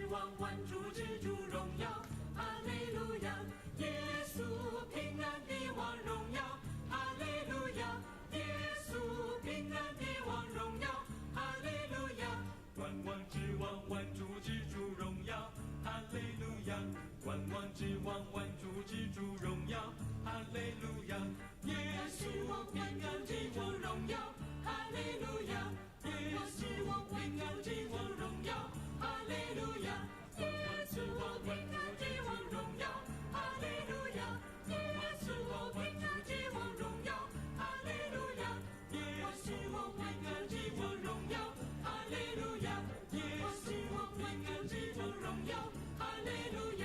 王，萬主之主榮耀，哈利路亞！耶穌平安的王榮耀，哈利路亞！耶穌平安的王榮耀，哈利路亞！萬王之王，萬主之主榮耀，哈利路亞！萬王之王，萬主之主榮耀，哈利路亞！耶穌平安的王榮耀，哈利路亞！耶穌平安的王榮耀，哈利路亞！耶穌平安的王榮耀，哈利路亞！耶穌平安的王榮耀，哈利路亞！耶穌平安的王榮耀，哈利路亞！耶穌平安的王榮耀，哈利路亞！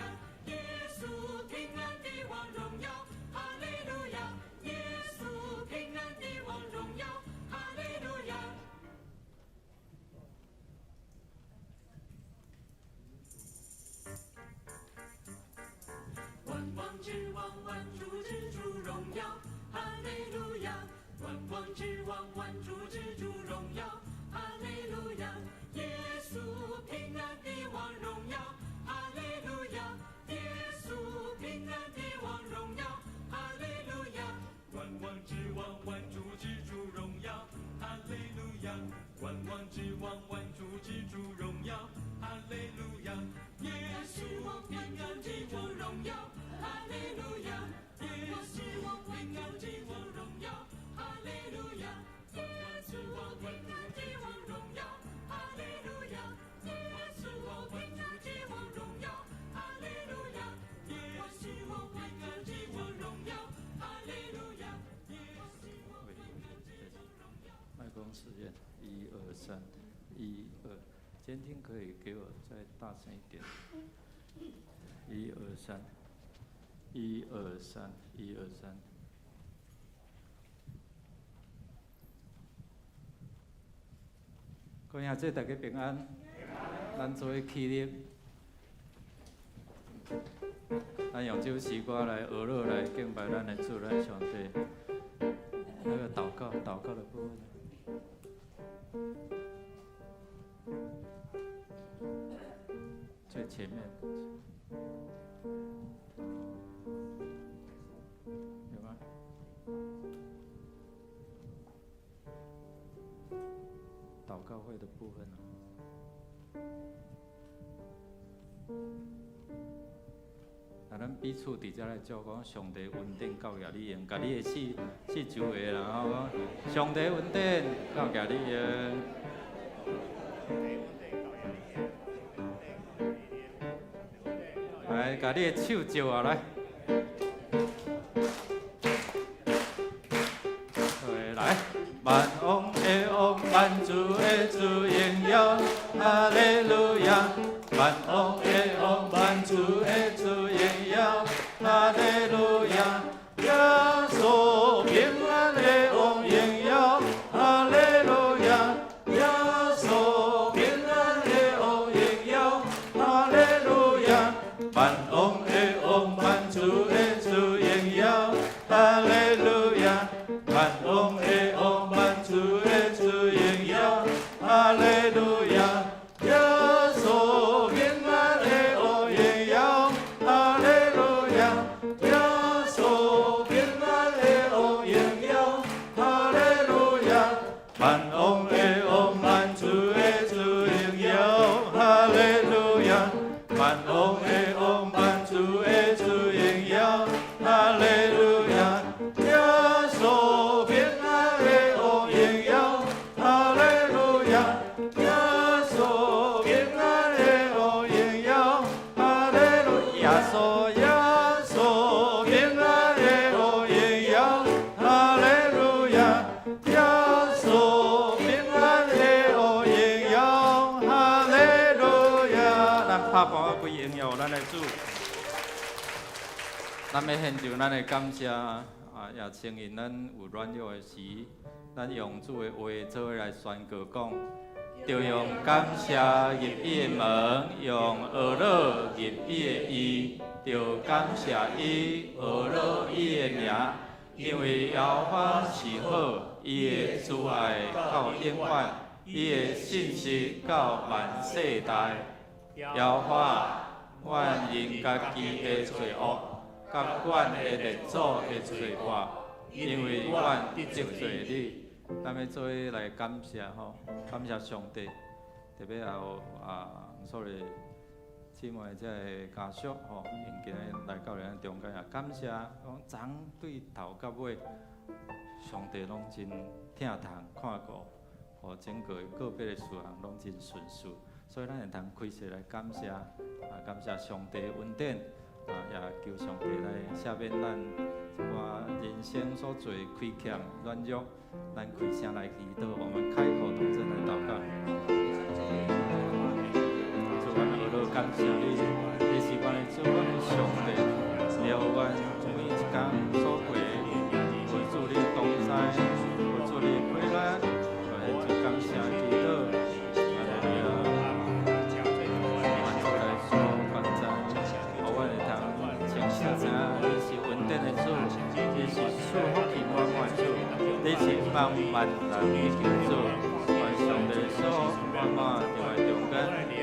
耶穌平安的王榮耀，哈利路亞！耶穌平安的王榮耀，哈利路亞。萬王之王，萬主之主榮耀，哈利路亞！萬王之王，萬主之主榮耀，哈利路亞！耶穌平安的王榮耀，哈利路亞！耶穌平安的王榮耀，哈利路亞！萬王之王，萬主之主榮耀，哈利路亞！萬王之王，萬主之主榮耀，哈利路亞！耶穌平安的王榮耀，哈利路亞！耶穌平安的王榮耀，哈利路亞！耶穌平安的王榮耀，哈利路亞！耶穌平安的王榮耀，哈利路亞！耶穌平安的王榮耀，哈利路亞！耶穌平安的王榮耀。麥克風試驗，一二三，一二，監聽可以給我再大聲一點。一二三，一二三，一二三。各位兄弟，大家平安。咱做伙起立，咱用這首詩歌來學樂來敬拜咱的主，咱上帝。那個禱告，禱告的部分。最前面。有嗎？禱告會的部分呢？啊，咱彼此佇遮來祝講，上帝恩典夠額你用，共你的四四周圍人吼講，上帝恩典夠額你用。來，共你的手招下來。來，萬王的王，萬主的主，榮耀，哈利路亞。萬王的王，萬主的主，榮耀，哈利路亞。耶穌平安的王，榮耀，哈利路亞。耶穌平安的王，榮耀，哈利路亞。萬王的王，萬主的主，榮耀，哈利路亞。萬王的王，萬主的主，榮耀，哈利路亞。耶穌平安的王，榮耀，哈利路亞。耶穌平安的王，榮耀，哈利路亞。萬王的王，萬主的主，榮耀，哈利路亞。萬王的王，萬主的主，榮耀，哈利路亞。耶穌平安的王，榮耀，哈利路亞。耶穌平安的王，榮耀，哈利路亞。耶穌，耶穌平安的王，榮耀，哈利路亞。耶穌平安的王，榮耀，哈利路亞。咱拍盤歸榮耀咱的主。咱欲獻上咱的感謝，啊，也承認咱有軟弱的時，咱用主的話做伙來宣告講，著用感謝入伊的門，用呵咾入伊的院，著感謝伊，呵咾伊的名，因為耶和華是好，伊的慈愛到永遠，伊的信實到萬世代。耶和華，阮因家己的罪惡，佮阮的列祖的罪過，因為阮得罪你。咱欲做伙來感謝吼，感謝上帝，特別也有啊，所以姊妹這个家屬吼，𪜶今日來到咱中間也感謝，講昨對頭到尾，上帝攏真疼痛看顧，予整個個別的事項攏真順遂，所以咱會通開聲來感謝，啊，感謝上帝的恩典，啊，也求上帝來赦免咱一寡人生所做的虧欠軟弱，咱開聲來祈禱，我們開口同聲來禱告。主，阮學樂感謝你，你是阮的主，阮的上帝，了阮每一工所過的，有主你同在，有主你陪咱，來主感謝祈禱，哈利路亞。願主來賜福幫助，予阮會通清楚知影你是恩典的主，你是賜福氣滿滿的主，你是幫萬人的救主，願上帝賜福滿滿佇阮中間，願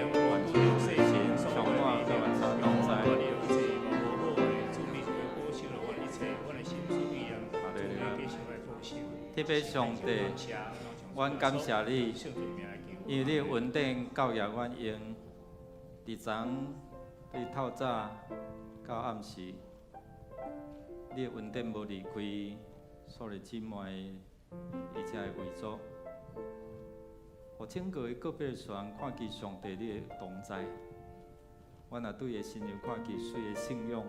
主的心充滿佮阮所同在。哈利路亞。特別上帝，阮感謝你，因為你的恩典教育阮用，佇昨對透早到暗時，你的恩典無離開所有姊妹伊遮的遺囑，予整個的個別的事項看見上帝你的同在，阮也對伊的身上看見水的信仰，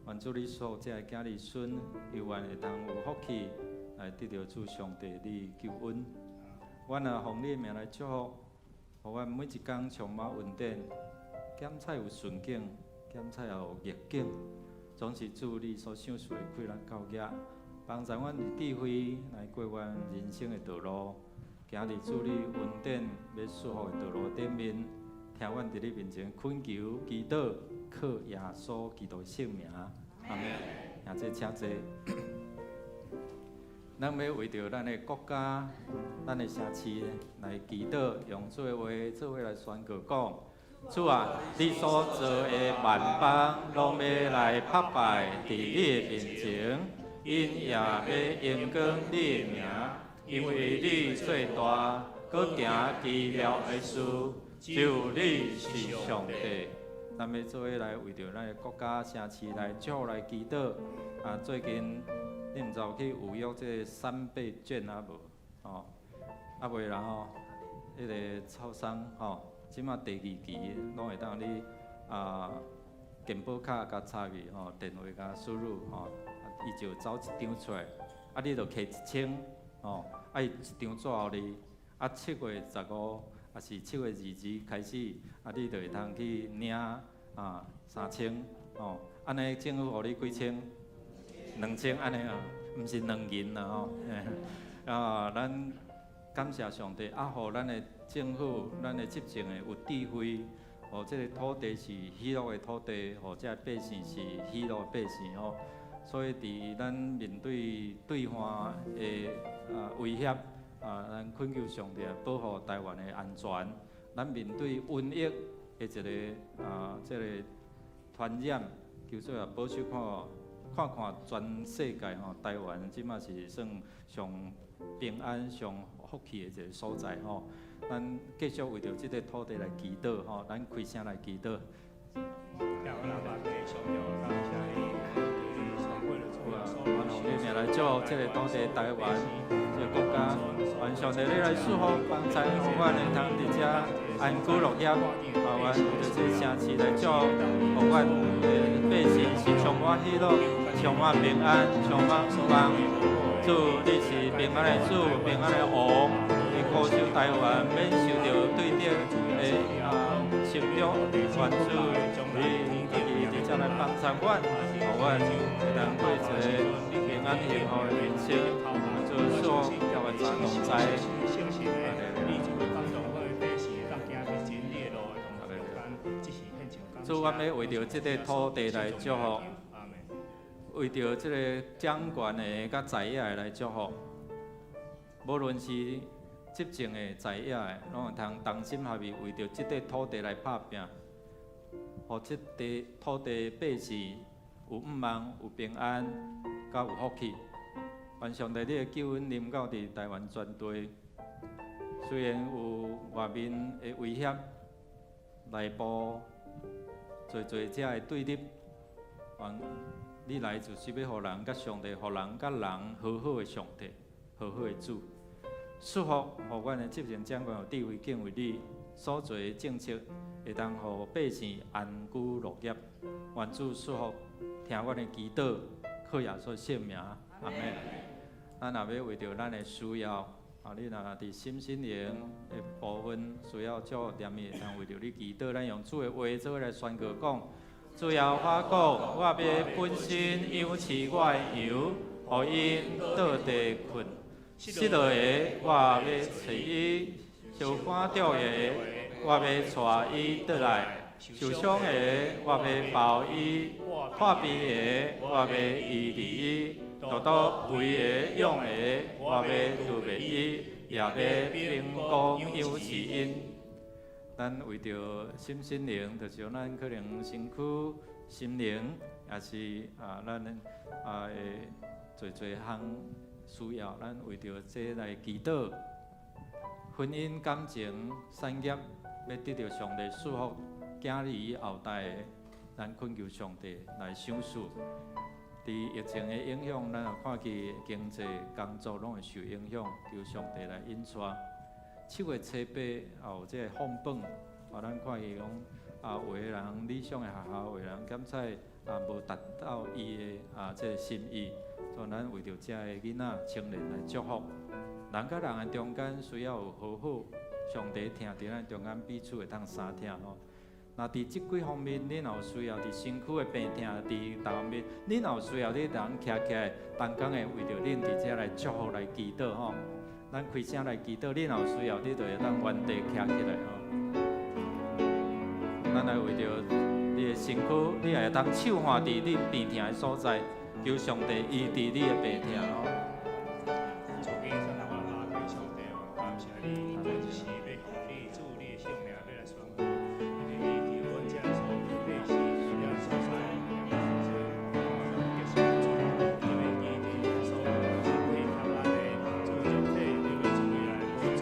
願主你所有這个囝兒孫，猶原會通有福氣來得著主上帝你的救恩。阮也奉你的名來祝福，予阮每一工充滿恩典，檢採有順境，檢採也有逆境，總是主你所賞賜的氣力教業，幫助阮以智慧來過阮人生的道路，行佇主你恩典欲賜福的道路頂面，聽阮佇你面前懇求祈禱，靠耶穌基督的聖名，阿門。兄弟請坐。咱欲為著咱的國家、咱的城市來祈禱，用主的話做伙來宣告講：主啊，你所造的萬邦攏欲來拍拜佇你的面前，𪜶也欲榮光你的名，因為你做大，閣行奇妙的事，只有你是上帝。咱欲做伙來為著咱的國家、城市來祝福來祈禱。啊，最近你毋知有去預約這个三倍券啊無？吼，啊未啦吼，彼个超商吼，這馬第二期攏會當你啊健保卡共插入吼，電話共輸入吼，伊就走一張出來，啊你就摕1000吼，啊伊一張紙予你，啊7月15，抑是7月22開始，啊你就會通去領啊3000吼，按呢政府予你幾千？2000按呢啊，毋是兩銀啦吼。啊，咱感謝上帝，啊，予咱的政府、咱的執政的有智慧，予這个土地是喜樂的土地，予這个百姓是喜樂的百姓吼。所以佇咱面對對岸的啊威脅，啊，咱懇求上帝保護台灣的安全。咱面對瘟疫的一个啊，這个傳染，求主也保守看看看全世界吼，台灣這馬是算上平安、上福氣的一个所在吼。咱繼續為著這个土地來祈禱吼，咱開聲來祈禱。阮奉你名來祝福這个土地台灣這个國家，願上帝你來賜福幫助，予阮會通佇遮安居樂業，啊，願為著這个城市來祝福，予阮的百姓是充滿喜樂、充滿平安、充滿盼望。主，你是平安的主，平安的王，你保守台灣免受著對敵的啊侵略，願主你家己佇遮來幫助阮，予阮會當過一个平安幸福的人生。主賜福台灣同在。主，阮欲為著這个土地來祝福，為著這个掌權的佮在野的來祝福。無論是執政的、在野的，攏會通同心合意，為著這塊土地來拍拚，予這塊土地百姓有向望、有平安、佮有福氣。願上帝你的救恩臨到佇台灣全地，雖然有外面的威脅、內部濟濟遮的對立，願你來就是欲予人佮上帝、予人佮人和好的上帝、和好的主。祝福，予阮的執政長官有智慧敬畏你，所做的政策會當予百姓安居樂業。願主祝福，聽阮的祈禱，靠耶穌聖名，阿們。咱若欲為著咱的需要，啊，你若佇心身靈的部分需要祝福念伊，會當為著你祈禱，咱用主的話做伙來宣告講：主耶和華講，我欲分心養飼我的羊，予𪜶倒地睏。失落的，我欲揣伊；受趕逐的，我欲帶伊轉來；受傷的，我欲包伊；破病的，我欲醫治伊；肚肚肥的、勇的，我欲除滅伊，也欲秉公養飼𪜶。咱為著心身靈，就是講咱可能身軀、心靈，也是啊，咱啊會濟濟項需要，咱為著這來祈禱。婚姻、感情、產業，欲得著上帝祝福，囝兒後代的，咱懇求上帝來賞賜。佇疫情的影響，咱也看見經濟、工作攏會受影響，求上帝來引帶。7月初八也有這個放榜，啊，咱看見講啊，有的人理想的學校，有的人檢採啊無達到伊的啊這個心意，所以咱為著遮的囡仔、青年來祝福。人佮人的中間需要有和好，上帝疼佇咱中間彼此會當相疼吼。若佇這幾方面，你若有需要，佇身軀的病痛，佇逐方面，你若有需要，你通徛起來，同工會為著恁佇遮來祝福、來祈禱吼。咱開聲來祈禱，你若有需要，你就會當原地徛起來吼。咱來為著你的身軀，你也會當手按佇你病痛的所在，求上帝醫治你的病痛吼。主基上我阿基上帝，感謝你，這一時欲向你主你的聖名欲來宣告，因為你佇阮遮所百姓佇遮所在，得勝主，因為基督耶穌身體給咱的主肉體，你欲主你來保全，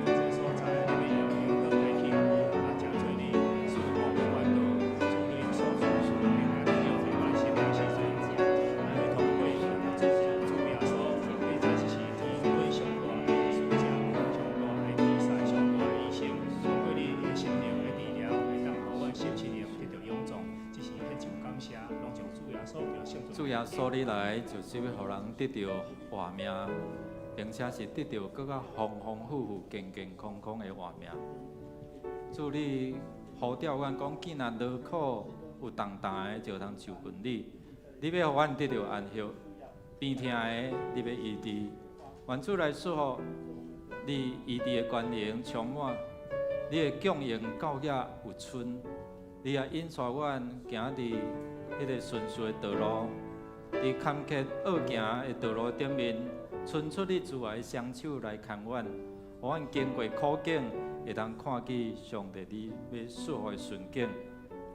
這所在你欲讓應當來去，啊，誠濟你賜福管道，主你所賜賜平安得著阮心內時陣，因為通過主主耶穌，你才是天國上大的使者，上大的天使，上大的醫生，透過你的心靈的治療，會當予阮心身靈得著勇壯，這是獻上感謝，攏將主耶穌叫聖主耶穌你來，就是欲予人得著活命，並且是得著閣較豐豐富富、健健康康的活命。主你呼召阮講，囝若勞苦有重擔的，就通就近你。你欲予阮得著安息，病痛的你欲醫治。願主來賜福你醫治的權能充滿，你的供應到遐有賰，你也引帶阮行佇彼個順遂的道路，佇坎坷惡行的道路頂面，伸出你慈愛的雙手來牽阮，予阮經過苦境，會當看見上帝你欲賜福的順境。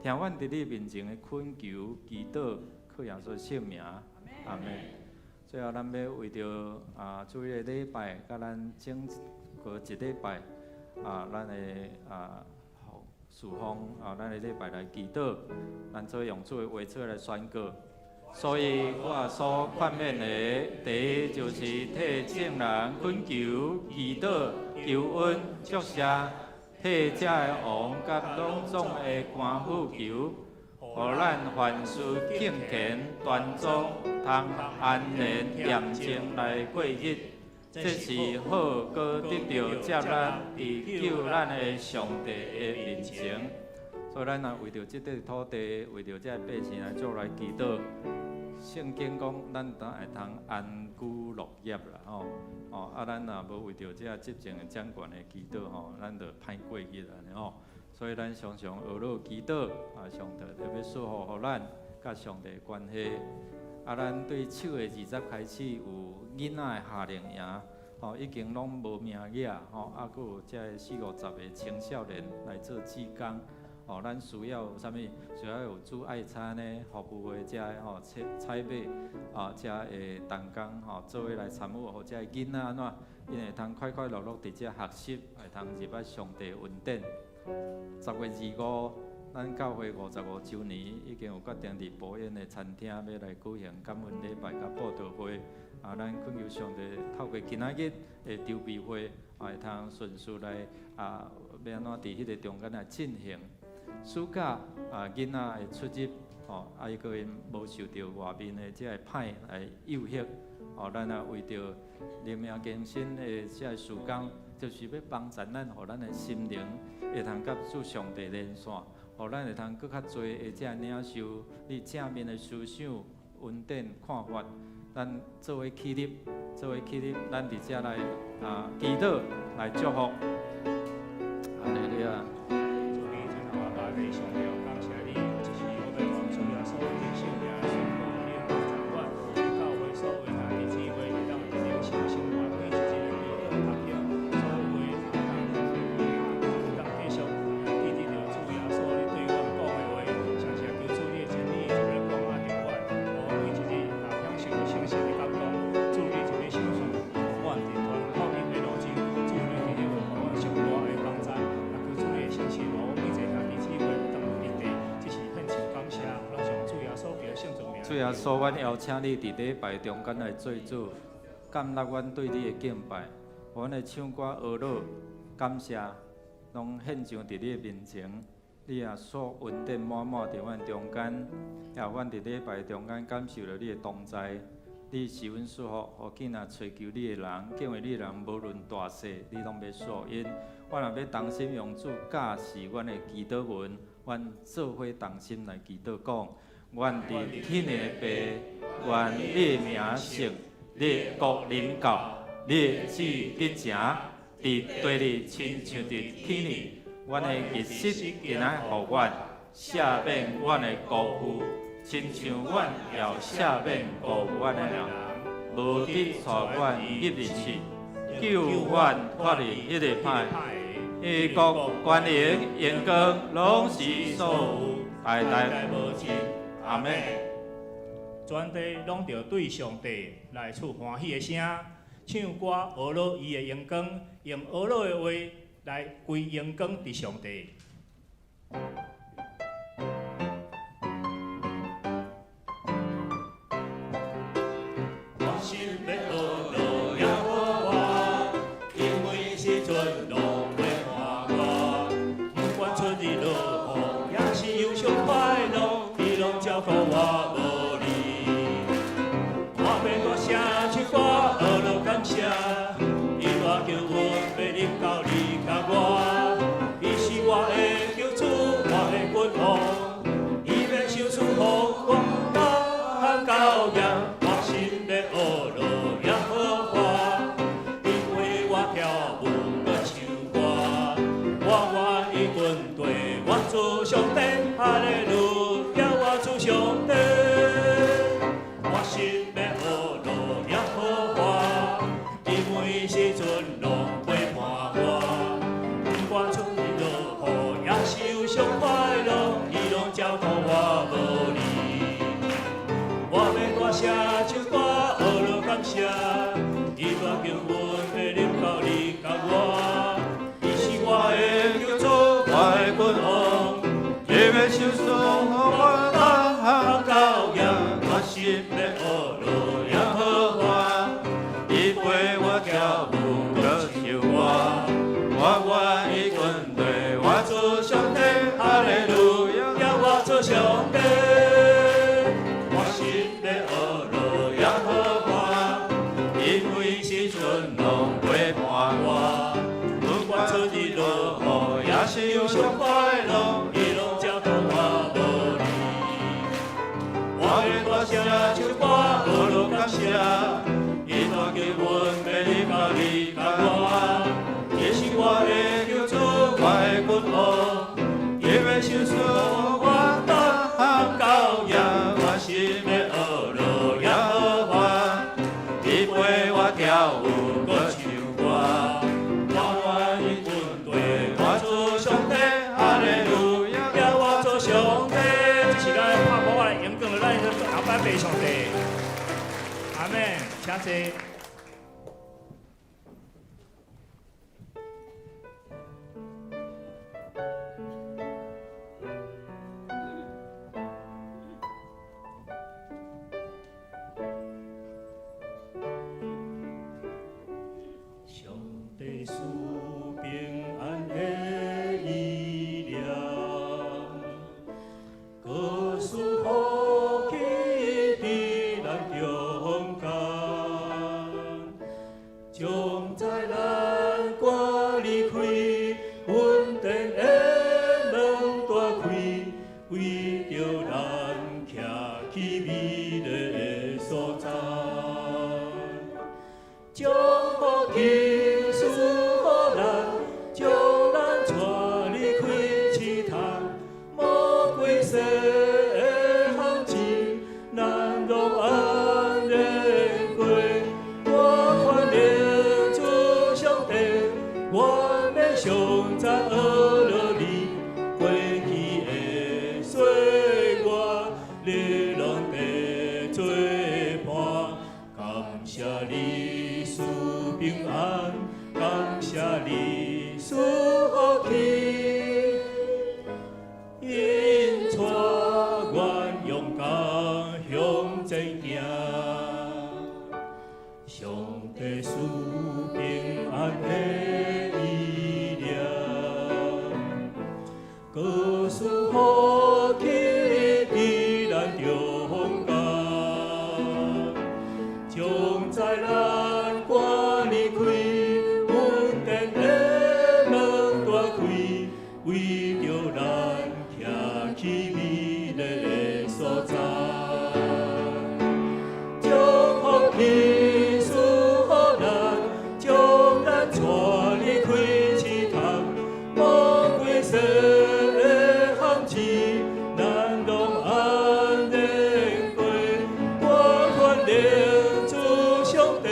聽阮佇你面前的懇求、祈禱，靠耶穌聖名，阿們。最後，咱欲為著啊，主日禮拜，佮咱整個一禮拜啊，咱的啊事奉啊，咱的禮拜來祈禱，咱做用主的話做來宣告。所以我所勸勉的，第一就是替眾人懇求、祈禱、求恩、祝謝，替這个王佮攏總的官府求，予咱凡事敬虔端莊，通安然恬靜來過日。這是好，閣得著接納佇救咱的上帝的面前。所以咱若為著這塊土地，為著這个百姓來做來祈禱。聖經講，咱當會通安居樂業啦，吼，哦，啊，咱若無為著這執政的長官的祈禱，吼，咱就歹過日按呢吼。所以咱常常學落祈禱，啊，上帝特別賜福予咱，佮上帝的關係。啊，咱對7月20開始有囡仔的夏令營，吼，已經攏無名額，吼，啊，閣有遮四五十个青少年來做志工，吼，咱需要有啥物？需要有煮愛餐的、服務的遮吼，採採買啊，遮的同工吼，做伙來參與，予遮囡仔按怎，𪜶會通快快樂樂佇遮學習，會通入來上帝恩典。10月25，咱教會55週年已經有決定佇博苑的餐廳欲來舉行感恩禮拜佮佈道會。啊，咱懇求上帝透過今仔日的籌備會，啊，會通順序來啊，欲按怎佇彼个中間來進行。暑假啊，囡仔會出入，吼，啊，伊閣𪜶無受著外面的這个歹來誘惑，吼，咱也為著靈命更新的這个事工，就是欲幫助咱，予咱的心靈會通佮主上帝連線，予咱會通閣較濟的這領受你正面的思想、恩典、看法。咱做伙起立，做伙起立，咱佇遮來啊祈禱來祝福。哈利路亞。主你真大大的上帝，感謝你，這是我欲奉主耶穌基督聖名宣告你的掌管，教會所有兄弟姊妹會當靈修生活，每一日的祈禱讀經，所有會當繼續記得著主耶穌你對阮講的話，常常求主你的真理就來講啊著阮，予阮每一日啊享受聖神的感動，主你就咧賞賜，阮佇傳福音的路上，主你佇咧予阮上大的幫助，啊求主你的聖神，予阮每一个兄弟姊妹當伫地，這是獻上感謝，攏奉主耶穌基督聖尊名。主耶穌，阮邀請你佇禮拜中間來做主，建立阮對你的敬拜，予阮的唱歌、哀樂、感謝，攏獻上佇你的面前。你也賜恩典滿滿佇阮中間，也予阮佇禮拜中間感受著你的同在。你是阮賜福，予囝仔揣求你的人，敬畏你的人，無論大細，你攏欲賜予𪜶。我若欲同心用主教示阮的祈禱文，阮做伙同心來祈禱講：阮佇天的父，願你名聖，你國臨到，你旨意得成，佇地裡親像佇天裡。阮的日食今仔予阮，赦免阮的辜負，親像阮也赦免辜負阮的人。無得帶阮入去試，救阮脫離彼個歹。因國權能榮光攏是所有，代代無盡。阿們。全地攏著對上帝來出歡喜的聲，唱歌呵咾伊的榮光，用呵咾的話來歸榮光佇上帝。我心欲呵咾耶和華，因為時陣攏陪伴我，不管春日落雨，抑是憂傷快樂，伊攏照顧我無離。我欲大聲唱歌，呵咾感謝，伊帶救阮欲入到你佮我，伊是我的救主，我的君王，伊欲賞賜予我各項厚業，我心欲呵咾耶和華，伊陪我跳舞閣唱歌，我願意跟隨我主上帝，哈利路亞，我主上帝。我心欲呵咾耶和華，伊每時陣攏陪伴我，不管春日落雨，抑是憂傷快樂，伊攏照顧我無離。我欲大聲唱歌，呵咾感謝，伊帶救阮欲入到你佮我，伊是我的救主，我的君王，伊欲賞賜予我各項厚業，我心欲呵咾耶和華，伊陪我跳舞閣唱歌，我願意跟隨我主上帝，哈利路亞，耶我主上帝。我心欲呵咾耶和華，伊每時陣攏陪伴我，不管春日落雨，抑是憂傷快樂，伊攏照顧我無離。我欲大聲唱歌，呵咾感謝，伊帶救阮欲入到你佮我，伊是我的救主，我的君王，伊欲賞賜予我各項厚業，我心欲呵咾耶和華，伊陪我跳舞閣唱讚美上帝。阿們，請坐。上帝賜平安的意念，閣賜福氣佇咱中間，將災難趕離開，恩典的門大開，為著咱徛去美麗的所在。將福氣賜予咱，將咱帶離開試探，魔鬼設的陷阱，咱攏安然過。我款靈主上帝，我欲上讚學落你，過去的歲月，你攏綴做伴。感謝你賜平安，感謝你賜福氣，引帶阮勇敢向前行。上帝賜平安的意念，閣賜福氣佇咱中間，將災難趕離開，恩典的門大開，為著咱徛去美麗的所在。將福氣賜予咱，將咱帶離開試探，魔鬼設的陷阱，咱攏安然過。我款靈主上帝，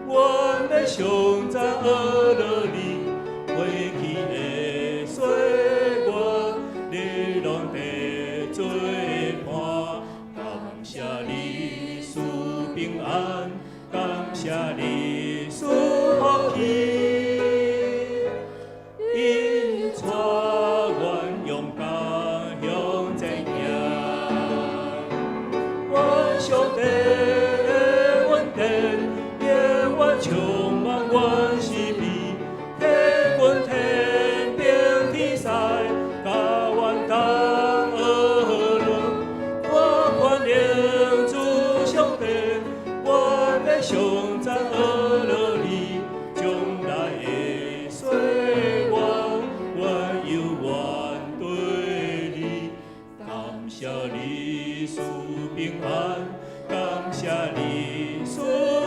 我欲上讚學落你，過去的歲月，你攏綴做伴。感謝你賜平安，感謝你賜福氣，引帶阮勇敢向前行。願上帝的恩典永遠充滿阮四圍，天軍天兵天使，共阮同學樂。我款靈主上帝，我欲上讚學落你，將來的歲月，我猶原綴你。感謝你賜平安，感謝你賜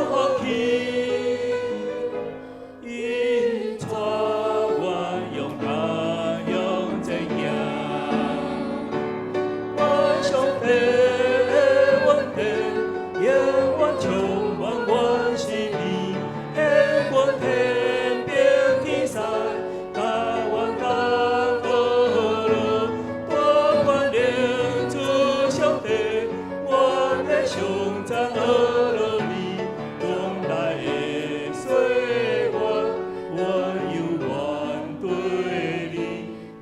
福氣，引帶阮勇敢向前行。願上帝的恩典永遠充滿阮四圍，天軍天兵天使，共阮同學樂。我款靈主上帝，我欲上讚學落你，將來的歲月，我猶原綴你。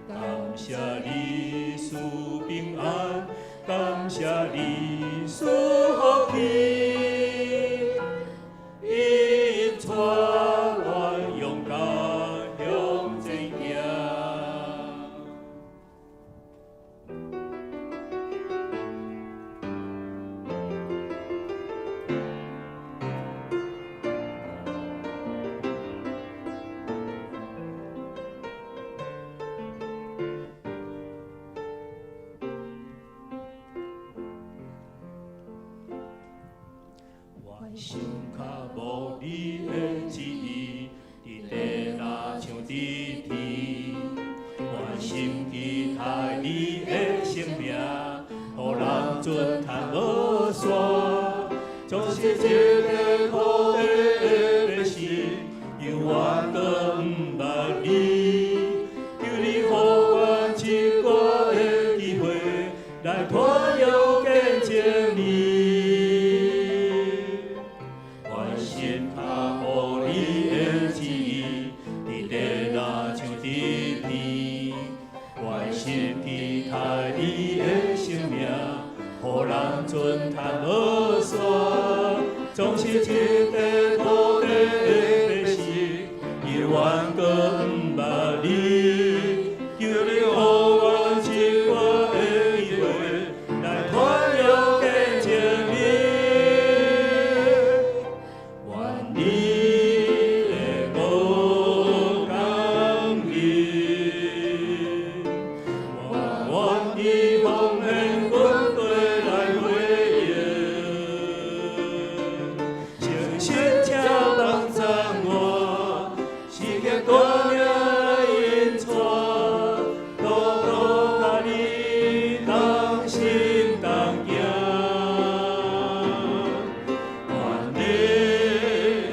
感謝你賜平安，感謝你賜福氣，引帶阮勇敢向前行。阮心較無你的旨意，佇地若像佇天。阮心期待你的生命，予人尊嘆無煞。將是這个土地的百姓，猶原閣毋捌你。求你予阮一掛的機會，來傳揚見證你。陣趁無煞，總是這塊土地的百姓，猶原閣毋捌你，求你予阮一掛的機會，來傳揚見證你，願你的國降臨，我願意奉獻軍隊來回應，誠心請幫贊我，時刻帶領來引帶，路途佮你同心同行，願你的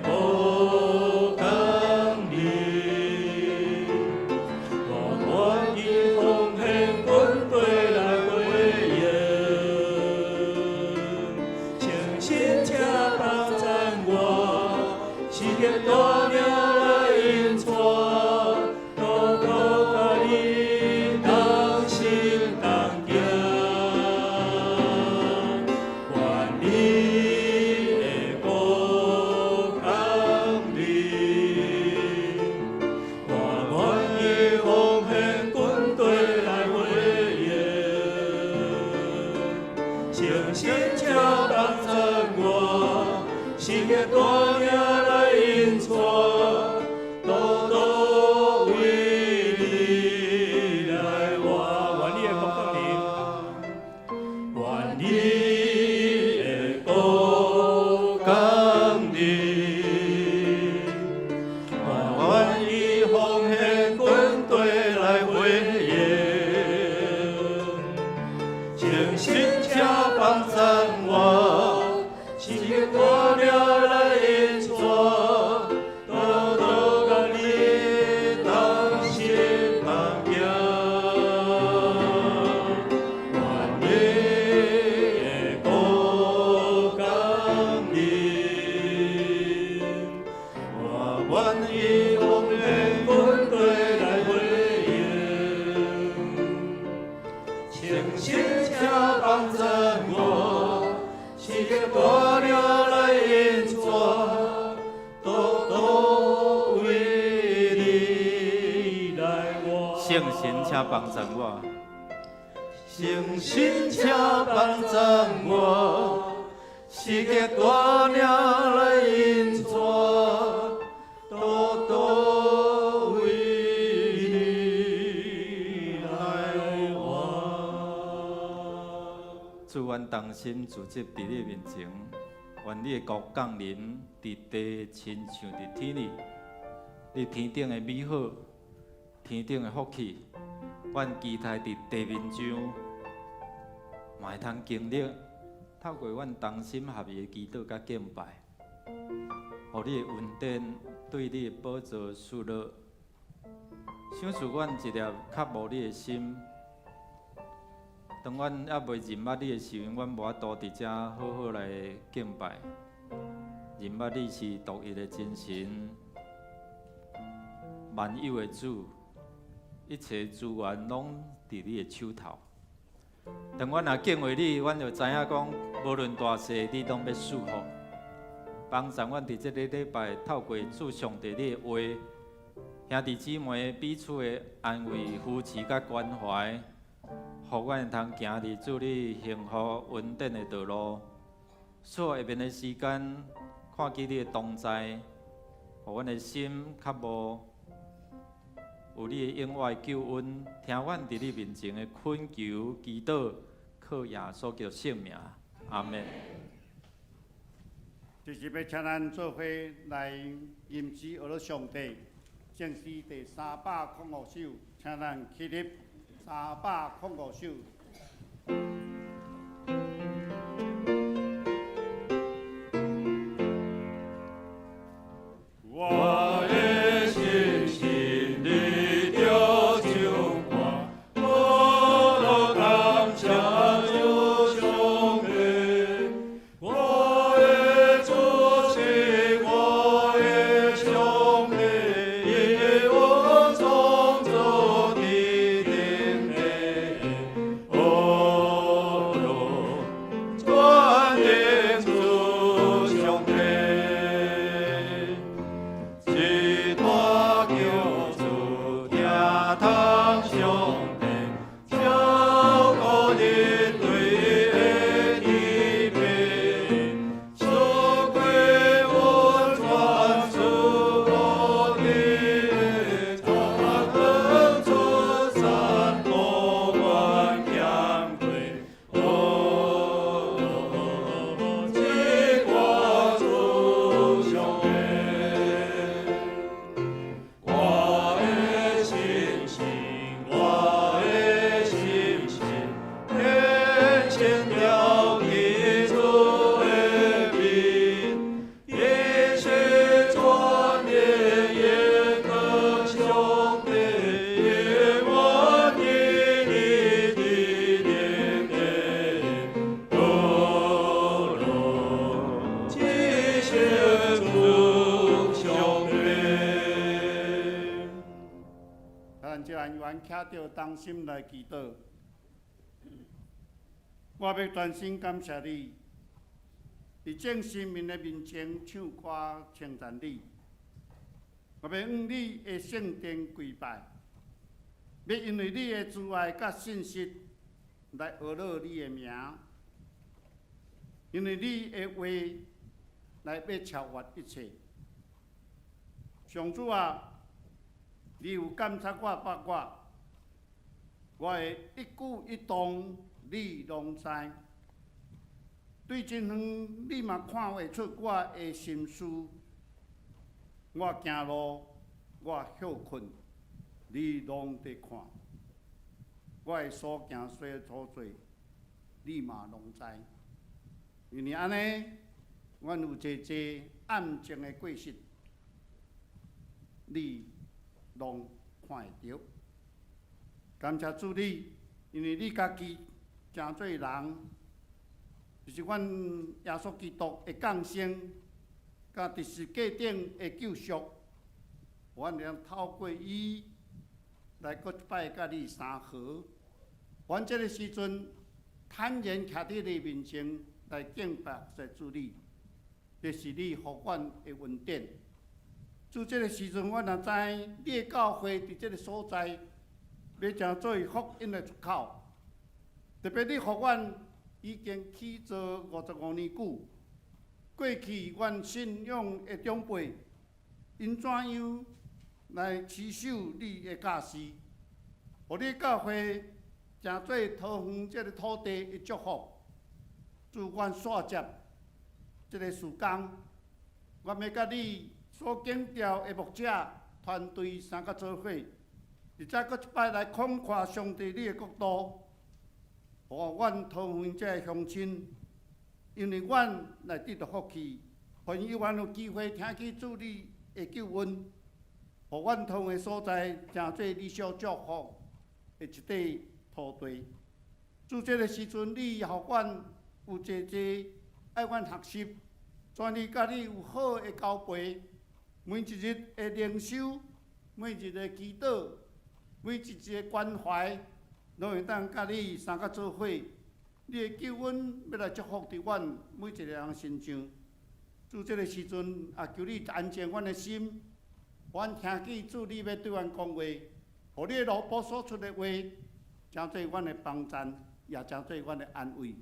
國降臨，我願意奉獻軍隊來回應，誠心請幫贊我，時刻帶領來引帶，路途為你來活。願你的國降臨，願你的國降臨，我願意奉獻軍隊來回應，誠心請幫贊我，時刻帶領來引帶，路途佮你同心同行，願你的國降臨，我願意奉獻軍隊來回應，誠心請幫贊我，時刻帶領來引帶，路途為你來活。願你的國降臨，願你的國降臨，我願意奉獻軍隊來回應，誠心請幫贊我，時刻帶領來引帶，路途佮你同心同行，願你的國降臨，我願意奉獻軍隊來回應，誠心請幫贊我，時刻帶領來引帶，路途為你來活。聖神請幫贊我，聖神請幫贊我，時刻帶領來引帶，路途為你來活。主，阮同心聚集佇你面前，願你的國降臨佇地，親像佇天裡。你天頂的美好，天頂的福氣，阮期待佇地面上，嘛會通經歷。透過阮同心合意的祈禱佮敬拜，予你的恩典對你的寶座賜落，賞賜阮一粒渴慕你的心。當阮猶未認捌你的時陣，阮無法度佇遮好好來敬拜。認捌你是獨一的真神，萬有的主，一切資源攏佇你的手頭。當阮若敬畏你，阮就知影講，無論大細，你攏欲賜福。幫助阮佇這个禮拜，透過主上帝你的話，兄弟姊妹彼此的安慰、扶持佮關懷，予阮會通行佇主你幸福恩典的道路。所下面的時間，看見你的同在，予阮的心較無有你的永遠救恩，聽阮佇你面前的懇求、祈禱，靠耶穌基督聖名，阿們。就是欲請咱做伙來吟詩學上帝，聖詩第305首，請咱起立，三百空五首。著同心來祈禱。我欲全心感謝你，佇眾神明的面前唱歌稱讚你。我欲向你的聖殿跪拜，欲因為你的慈愛佮信實來呵咾你的名，因為你的話來欲超越一切。上主啊，你有監察我腹我，我的一舉一動你攏知。對真遠，你嘛看會出我的心思。我行路，我歇睏，你攏佇看。我的所行所做，你嘛攏知。因為按呢，阮有濟濟暗靜的過失，你攏看會著。感謝主你，因為你家己成做人，就是阮耶穌基督的降生，佮佇十架頂的救贖，阮會當透過伊來閣一擺佮你相和。阮這个時陣坦然徛佇你面前來敬拜說主你，這是你予阮的恩典。主這个時陣，阮若知你的教會佇這个所在，欲成做福音的出口。特別你予阮已經起做55年久，過去阮信仰的長輩，𪜶怎樣來持守你的教示，予你教會成做桃園這个土地的祝福。主，阮煞接這个事工，阮欲佮你所揀召的牧者團隊相佮做伙，而且閣一擺來擴闊上帝你的國度，予阮桃園這个鄉親，因為阮來得著福氣，予阮有機會聽見主你的救恩，予阮桃園所在成做你所祝福的一塊土地。主這个時陣，你予阮有濟濟愛阮學習，怎呢佮你有好的交陪，每一日的靈修，每一日的祈禱，每一日的關懷，攏會當佮你相佮做伙。你的救恩欲來祝福佇阮每一个人身上。主這个時陣，也求你安靜阮的心，阮聽見主你欲對阮講話，予你的奴僕所出的話，成做阮的幫贊，也成做阮的安慰。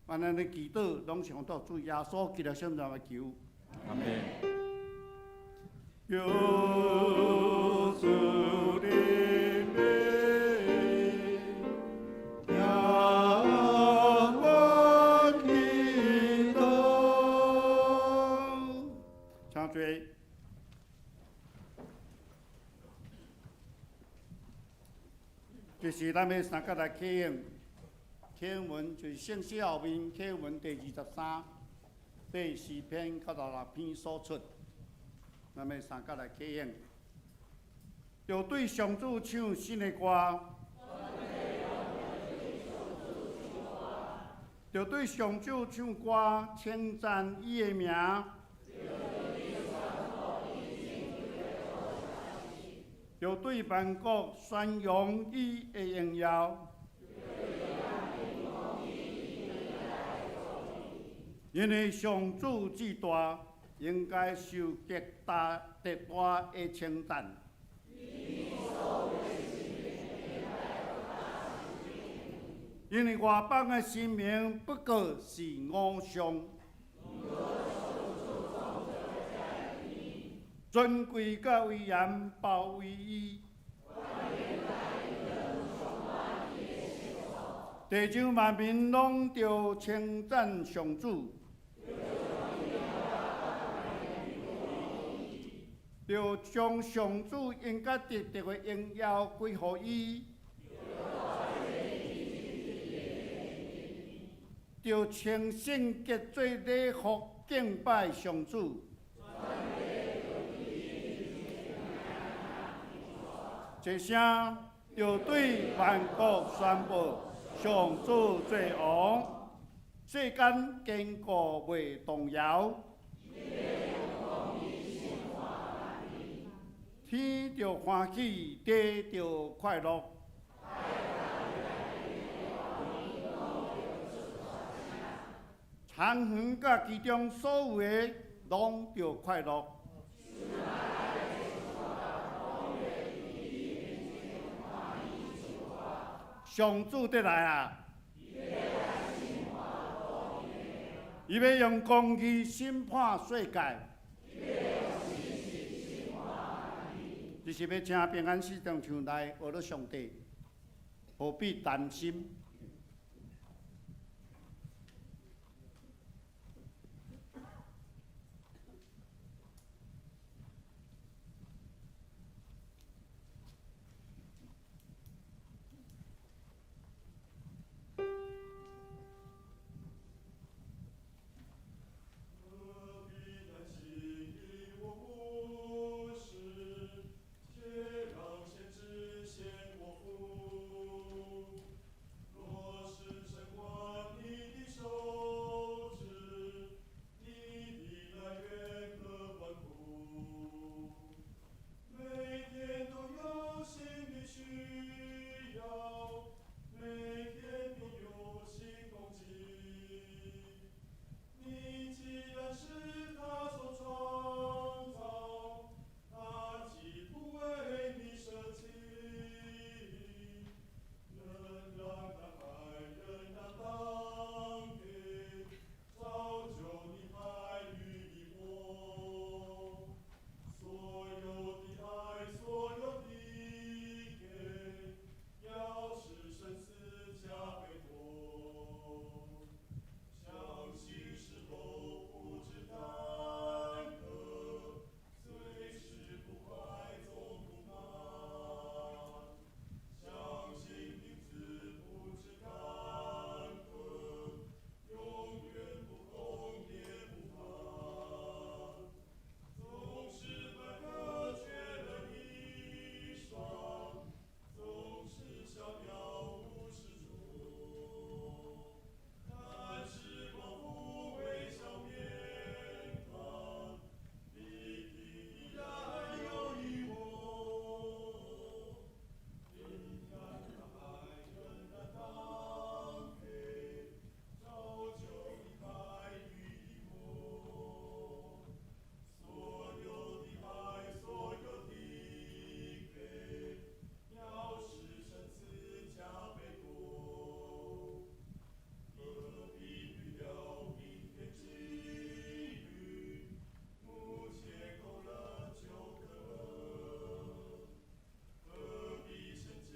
阮按呢祈禱，攏是奉主耶穌基督聖名來求。阿門。求主的名，聽阮祈禱。請坐。這是咱欲相佮來啟用啟文，就是聖詩後面啟文第23、第四篇到第六篇所出。咱欲相佮來啟用，著對上主唱新的歌，著對上主唱歌，稱讚伊的名。著對萬國宣揚伊的榮耀。因為上主至大，應該受極大極大的稱讚。因為外邦的神明不過是偶像。尊貴佮威嚴包圍伊。地上萬民攏著稱讚上主。著將上主應該得著的榮耀歸予伊。著穿聖潔做禮服敬拜上主。這聲著對萬國宣布，上主做王，世間堅固袂動搖。天著歡喜，地著快樂。田园佮其中所有的，攏著快樂。上主得來啊！伊欲用公義審判世界。這是欲請平安四重唱來學了上帝，何必擔心？何必擔心你我無事，且讓先知先過府。若是神挽你的手指，你的來源可歡呼。每天都有新的需要，每天都有新攻擊。你既然是他所創造，他豈不為你捨己？仍然大愛，仍然當給，造就你還與你活。所有的愛，所有的給，要使神賜加倍多。相信石頭不致乾涸，雖是不快總不滿。相信瓶子不致乾涸，永遠不空也不滿。縱使百合缺了一雙，縱使小鳥無事處，但是光復微笑面龐，必定依然有一我。平安大愛仍然當給，造就你還與你活。所有的愛，所有的給，要使神賜加倍多。何必預料明天際遇？目前夠了就可樂。何必先見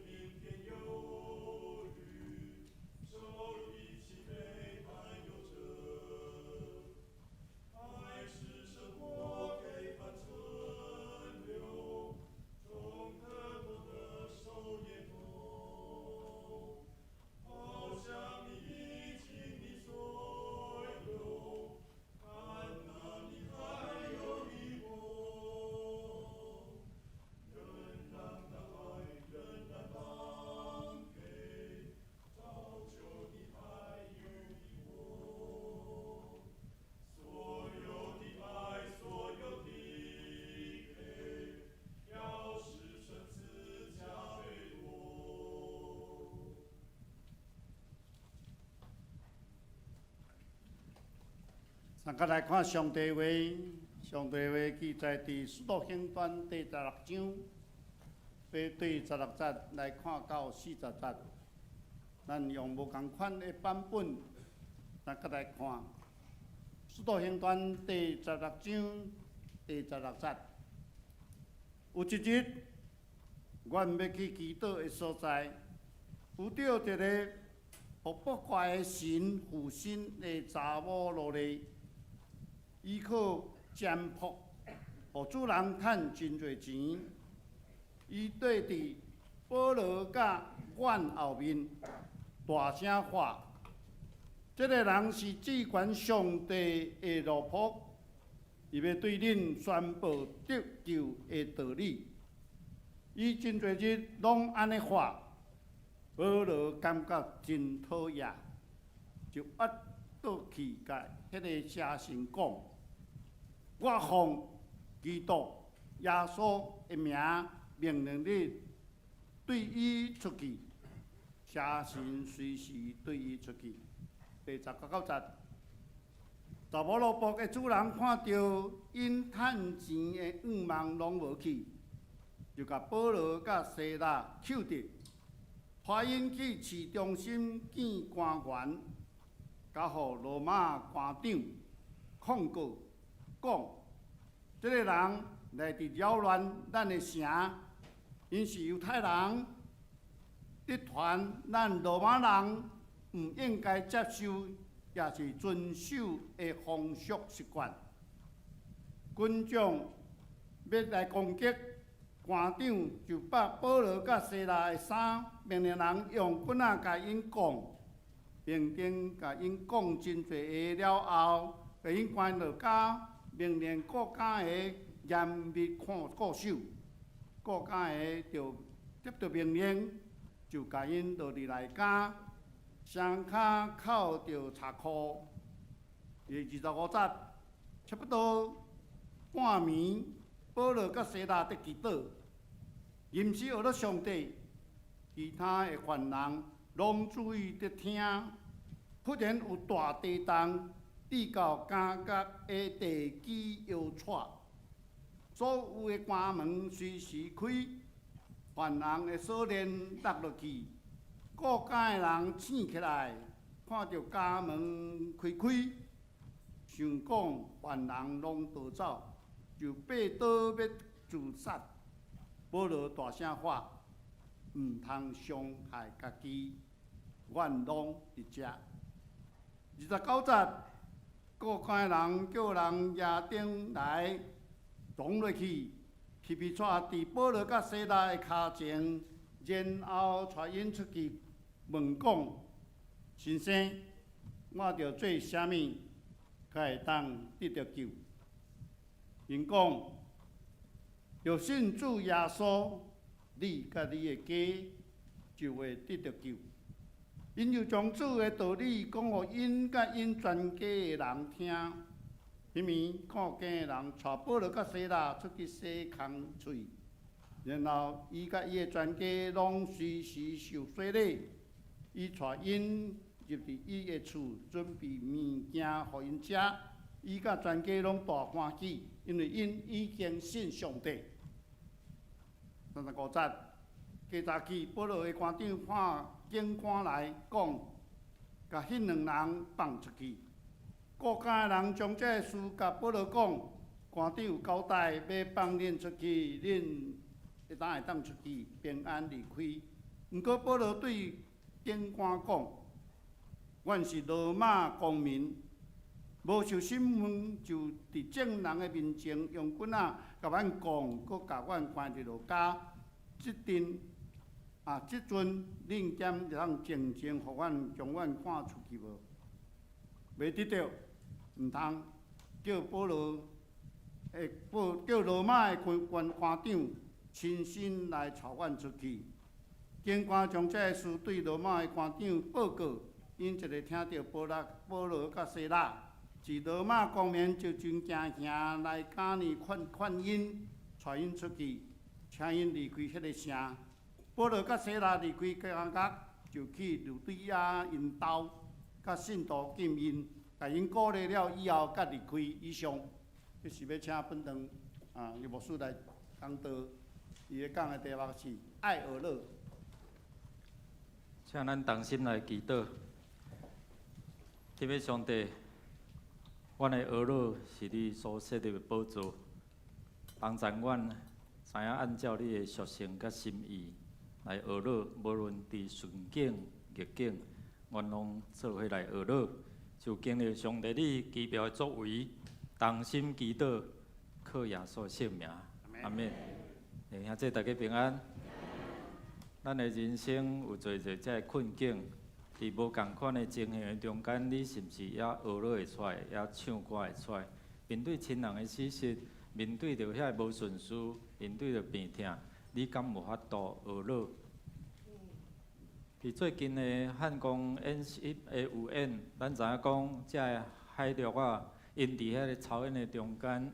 明天憂慮？手一起背擔憂着。愛是生活給凡存留，終可奪得守夜夢。好像你已盡你所有，看哪你還有一我。仍然大愛，仍然當給，造就你還有一我。所有的愛，所有的給，要使神賜加倍多。咱閣來看上帝話，上帝話記載佇《使徒行傳》第十六章，欲對十六節來看到40節。咱用無仝款的版本，咱閣來看《使徒行傳》第十六章第十六節。有一日，阮欲去祈禱的所在，遇著一个予卜怪的神附身的查某奴隸，伊靠占卜，予主人趁真濟錢。伊綴佇保羅佮阮後面，大聲喊：這个人是至懸上帝的奴僕，伊欲對恁宣布得救的道理。伊真濟日攏按呢喊，保羅感覺真討厭，就挖倒去共彼个邪神講：我奉基督耶穌的名命令你，對對伊出去，邪神隨時對伊出去。第十九節，查某奴僕的主人看著𪜶趁錢的願望攏無去，就共保羅佮西拉扣著，帶𪜶去市中心見官員，交予羅馬官長控告，講：這个人來佇擾亂咱的城，𪜶是猶太人，佇傳咱羅馬人毋應該接受，也是遵守的風俗習慣。軍長欲來攻擊官長，就縛保羅佮西拉的衫，命令人用棍仔共𪜶摃，並經共𪜶講真濟話了後，共𪜶關落監，命令顧監的嚴密看顧守。顧監的就接著命令，就共𪜶落佇內監，雙跤銬著賊箍。第25節，差不多半暝，保羅佮西拉佇祈禱，吟詩呵咾上帝，其他的犯人攏注意佇聽。忽然有大地動，至到監獄的地基搖掣，所有的關門隨時開，犯人的鎖鏈落落去。顧監的人醒起來，看著監門開開，想講犯人攏逃走，就拔刀欲自殺。保羅大聲喊：毋通傷害家己，阮攏佇遮。29節，顧監的人叫人舉燈來，衝落去，皮皮掣佇保羅佮西拉的跤前，然後帶𪜶出去問講：先生，我著做啥物，才會當得著救？𪜶講：著信主耶穌，你佮你的家就會得著救。𪜶就將主的道理講予𪜶佮𪜶全家的人聽。彼暝看更的人帶保羅佮西拉出去洗空喙，然後伊佮伊的全家攏隨時受洗禮。伊帶𪜶入佇伊的厝，準備物件予𪜶食。伊佮全家攏大歡喜，因為𪜶已經信上帝。35節，過早起，保羅的官長派警官來講，共彼兩人放出去。顧監的人將這个事共保羅講，官長有交代，欲放恁出去，恁會當出去，平安離開。毋過保羅對警官講：阮是羅馬公民，無受審問就佇眾人的面前用棍仔共阮摃，閣共阮關佇牢監。這陣啊，這陣恁敢會當靜靜予阮將阮趕出去無？袂得著，毋通叫保羅會報叫羅馬的官官官長親身來帶阮出去。警官將這个事對羅馬的官長報告，𪜶一个聽著保羅保羅佮西拉是羅馬公民，就真驚嚇來監裡勸勸𪜶，帶𪜶出去，請𪜶離開彼个城。保羅佮西拉離開監獄，就去呂底亞𪜶兜，佮信徒見面，共𪜶鼓勵了以後，才離開。以上，這是欲請本堂啊，葉牧師來講道，伊咧講的題目是愛呵咾。請咱同心來祈禱。天父上帝，阮的呵咾是你所設立的寶座，幫助阮知影按照你的屬性佮心意來呵咾，無論佇順境逆境，阮攏做伙來呵咾，就經歷上帝你奇妙的作為，同心祈禱，靠耶穌聖名，阿們。兄弟大家平安。咱的人生有濟濟這个困境，佇無仝款的情形的中間，你是毋是也呵咾會出來，也唱歌會出來？面對親人的死訊，面對著遐个無順事，面對著病痛，你敢有法度呵咾？佇最近的漢光演習的有演，咱知影講，這个海陸啊，𪜶佇彼个操演的中間，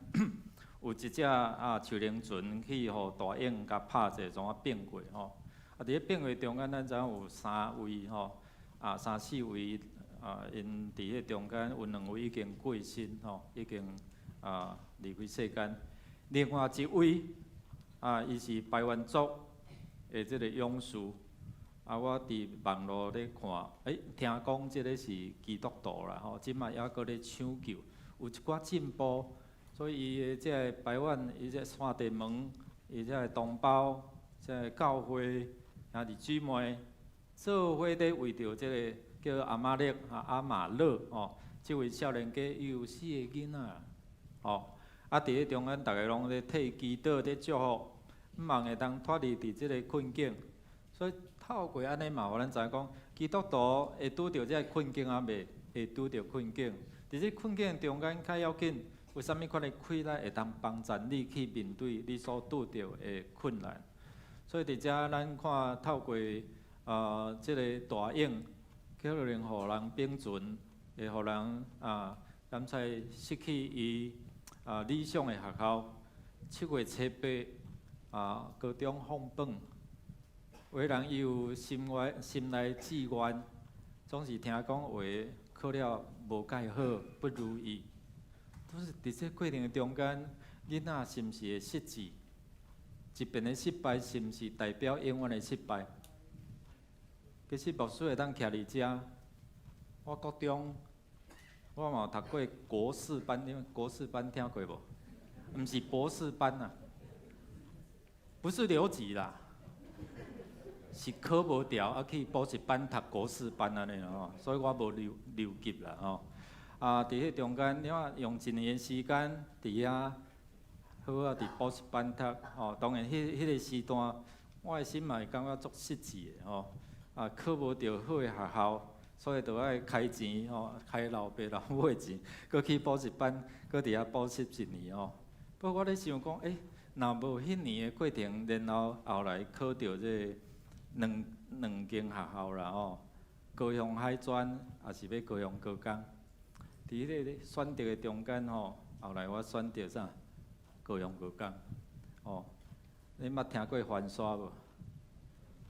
有一隻啊樹奶船去予大鷹共拍者，創啊變過吼。啊，佇咧變化中間，咱知影有三位吼，啊，三四位啊，𪜶佇彼中間有兩位已經過身吼，已經啊離開世間。另外一位啊，伊是排灣族的這個勇士。啊，我佇網路咧看，聽講這個是基督徒啦吼，這馬猶閣咧搶救，有一寡進步。所以伊的這个排灣，伊這山地門，伊這个同胞，這个教會兄弟姊妹，做伙咧為著這个叫阿瑪勒啊阿瑪勒吼，這位少年家伊有四個囡仔，吼，啊佇咧中間，逐个攏咧替祈禱咧祝福，向望會當脫離佇這个困境。所以透過按呢嘛，予咱知影講，基督徒會拄著這个困境抑未？會拄著困境。佇這困境中間較要緊，有啥物款的氣力會當幫助你去面對你所拄著的困難？所以佇遮咱看透過這个大勇，可能予人並存，會予人啊，感覺失去伊啊理想的學校。7月7、8啊，高中放榜，有的人伊有心願心內志願，總是聽講有的考了無蓋好，不如意。都是佇這過程中間，囡仔是毋是會失志？一遍的失敗，是毋是代表永遠的失敗？其實牧師會當徛佇遮，我國中我嘛有讀過國士班，你們國士班聽過無？毋是博士班啊，不是留級啦，是考無著啊去補習班讀國士班按呢吼，所以我無留級啦吼。啊，佇彼中間，你看用一年的時間佇遐好好佇補習班讀吼，當然彼個時段，我的心嘛會感覺足失志的吼。啊，考無著好的學校，所以就愛開錢吼，開老爸老母的錢，閣去補習班，閣佇遐補習一年吼。不過我咧想講，若無彼年的過程，然後後來考著這个兩間學校啦吼，高雄海專，抑是欲高雄高工。佇彼个選擇的中間吼，後來我選擇啥？高雄高工。吼，你捌聽過翻沙無？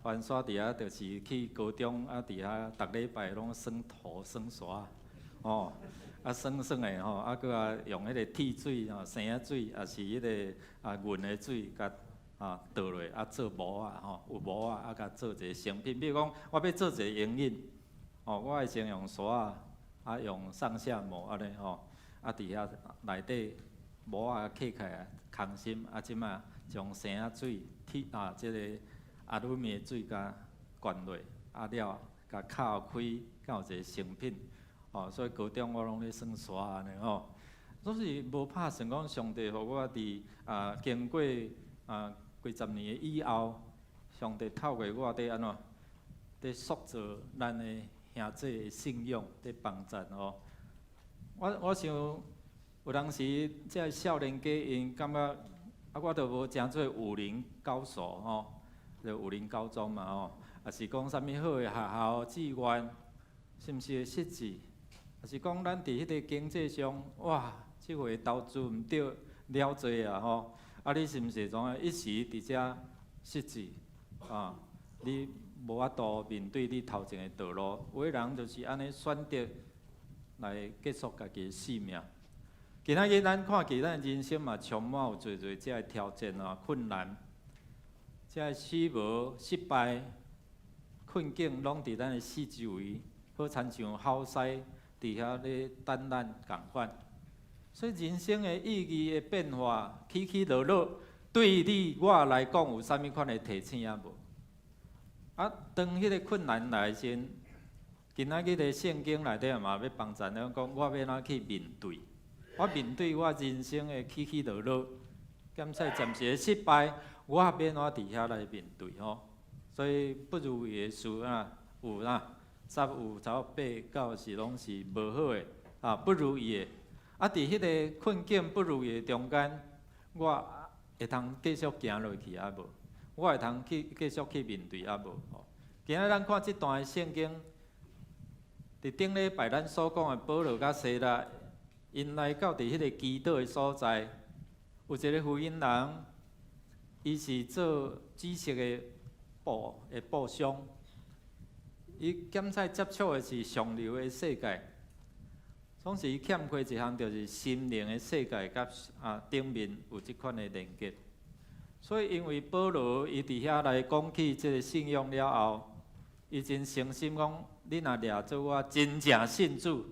翻沙佇遐就是去高中啊，佇遐逐禮拜攏耍土耍沙，吼，啊耍耍的吼，啊閣啊用彼個鐵水吼，生仔水，抑是彼个啊銀的水，共啊倒落啊做模仔吼，有模仔啊，共做一个成品。比如講，我欲做一個影印，吼，我會先用沙仔，啊用上下模按呢吼，啊佇遐內底模仔刻起來，空心，啊這馬將生仔水、鐵啊這个阿魯米的水共灌落，啊了，共敲開，敢有一個成品，吼，所以高中我攏咧耍沙按呢吼，總是無拍算講上帝予我佇啊經過啊幾十年的以後，上帝透過我佇按怎，佇塑造咱的兄弟的信仰，佇幫贊吼。我想有當時這个少年家𪜶感覺啊，我都無誠做武林高手吼。就武林高中嘛吼，抑是講啥物好的學校志願，是毋是會失志？抑是講咱佇彼个經濟上，哇，這回投資毋對，了濟啊吼！啊，你是毋是創啊一時佇遮失志啊？你無法度面對你頭前的道路，有的人就是按呢選擇來結束家己的性命。今仔日咱看見咱人生嘛，充滿有濟濟這个挑戰啊、困難。這个死亡、失敗、困境，攏佇咱的四周圍，好親像好師佇遐咧等咱仝款。所以人生的意義的變化，起起落落，對你我來講有啥物款的提醒仔無？啊，當彼个困難來時，今仔日的聖經內底嘛欲幫助咱講，我欲按怎去面對？我面對我人生的起起落落，減使暫時的失敗，我欲按怎佇遐來面對吼？所以不如意的事啊，有啦，十有差不多八九是攏是無好的啊，不如意的。啊，佇彼个困境不如意的中間，我會通繼續行落去抑無？我會通去繼續去面對抑無？吼，今仔咱看這段的聖經，佇頂禮拜咱所講的保羅佮西拉，𪜶來到佇彼个祈禱的所在，有一个婦人，伊是做紫色的布的布商，伊檢採接觸的是上流的世界，總是伊欠缺一項，就是心靈的世界佮頂面有這款的連結。所以因為保羅伊佇遐來講起這个信仰了後，伊真誠心講：你若掠做我真正信主，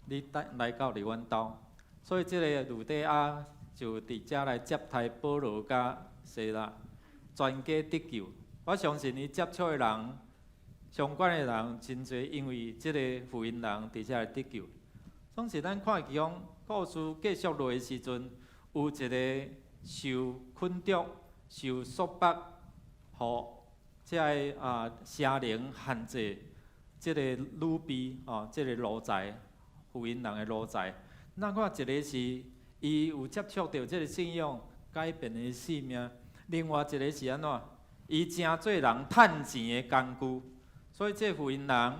你帶來到佇阮兜。所以這个呂底亞就佇遮來接待保羅佮西拉，全家得救。我相信伊接觸的人，相關的人真濟，因為這个婦人佇遮來得救。總是咱看見講故事繼續落的時陣，有一个受捆束、受束縛，予這个邪靈限制，這个女婢哦，這个奴才，婦人的奴才。咱看一个是伊有接觸著這个信仰，改變伊性命；另外一个是按怎？伊成做人趁錢的工具。所以這婦人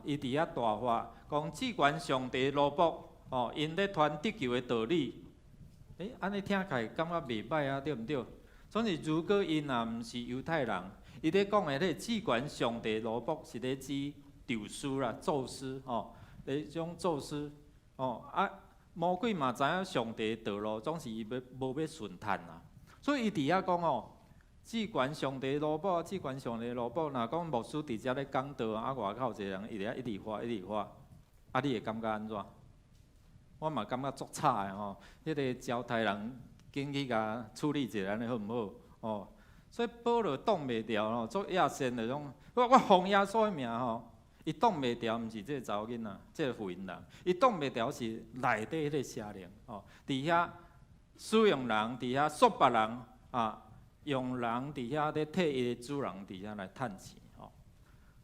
伊佇遐大發，講至懸上帝奴僕哦，𪜶咧傳得救的道理。按呢聽起來感覺袂䆀啊，對毋對？總是如果𪜶若毋是猶太人，伊咧講的彼個至懸上帝奴僕是咧指宙斯啦、宙斯吼，咧種宙斯吼啊，魔鬼嘛知影上帝的道路，總是伊欲無欲順趁啦。所以伊佇遐講哦，至懸上帝奴僕，至懸上帝奴僕，若講牧師佇遮咧講道，啊外口有一個人伊佇遐一直發一直發，啊你會感覺按怎？我嘛感覺足吵的吼，彼個招待人緊去共處理一下，按呢好毋好？哦，所以保羅擋袂牢吼，足野性的種，我奉耶穌的名吼，伊擋袂牢，毋是這個查某囡仔，這個婦人，伊擋袂牢是內底彼個邪靈吼，佇遐使用人，佇遐束縛人啊，用人佇遐咧替伊的主人佇遐來趁錢吼。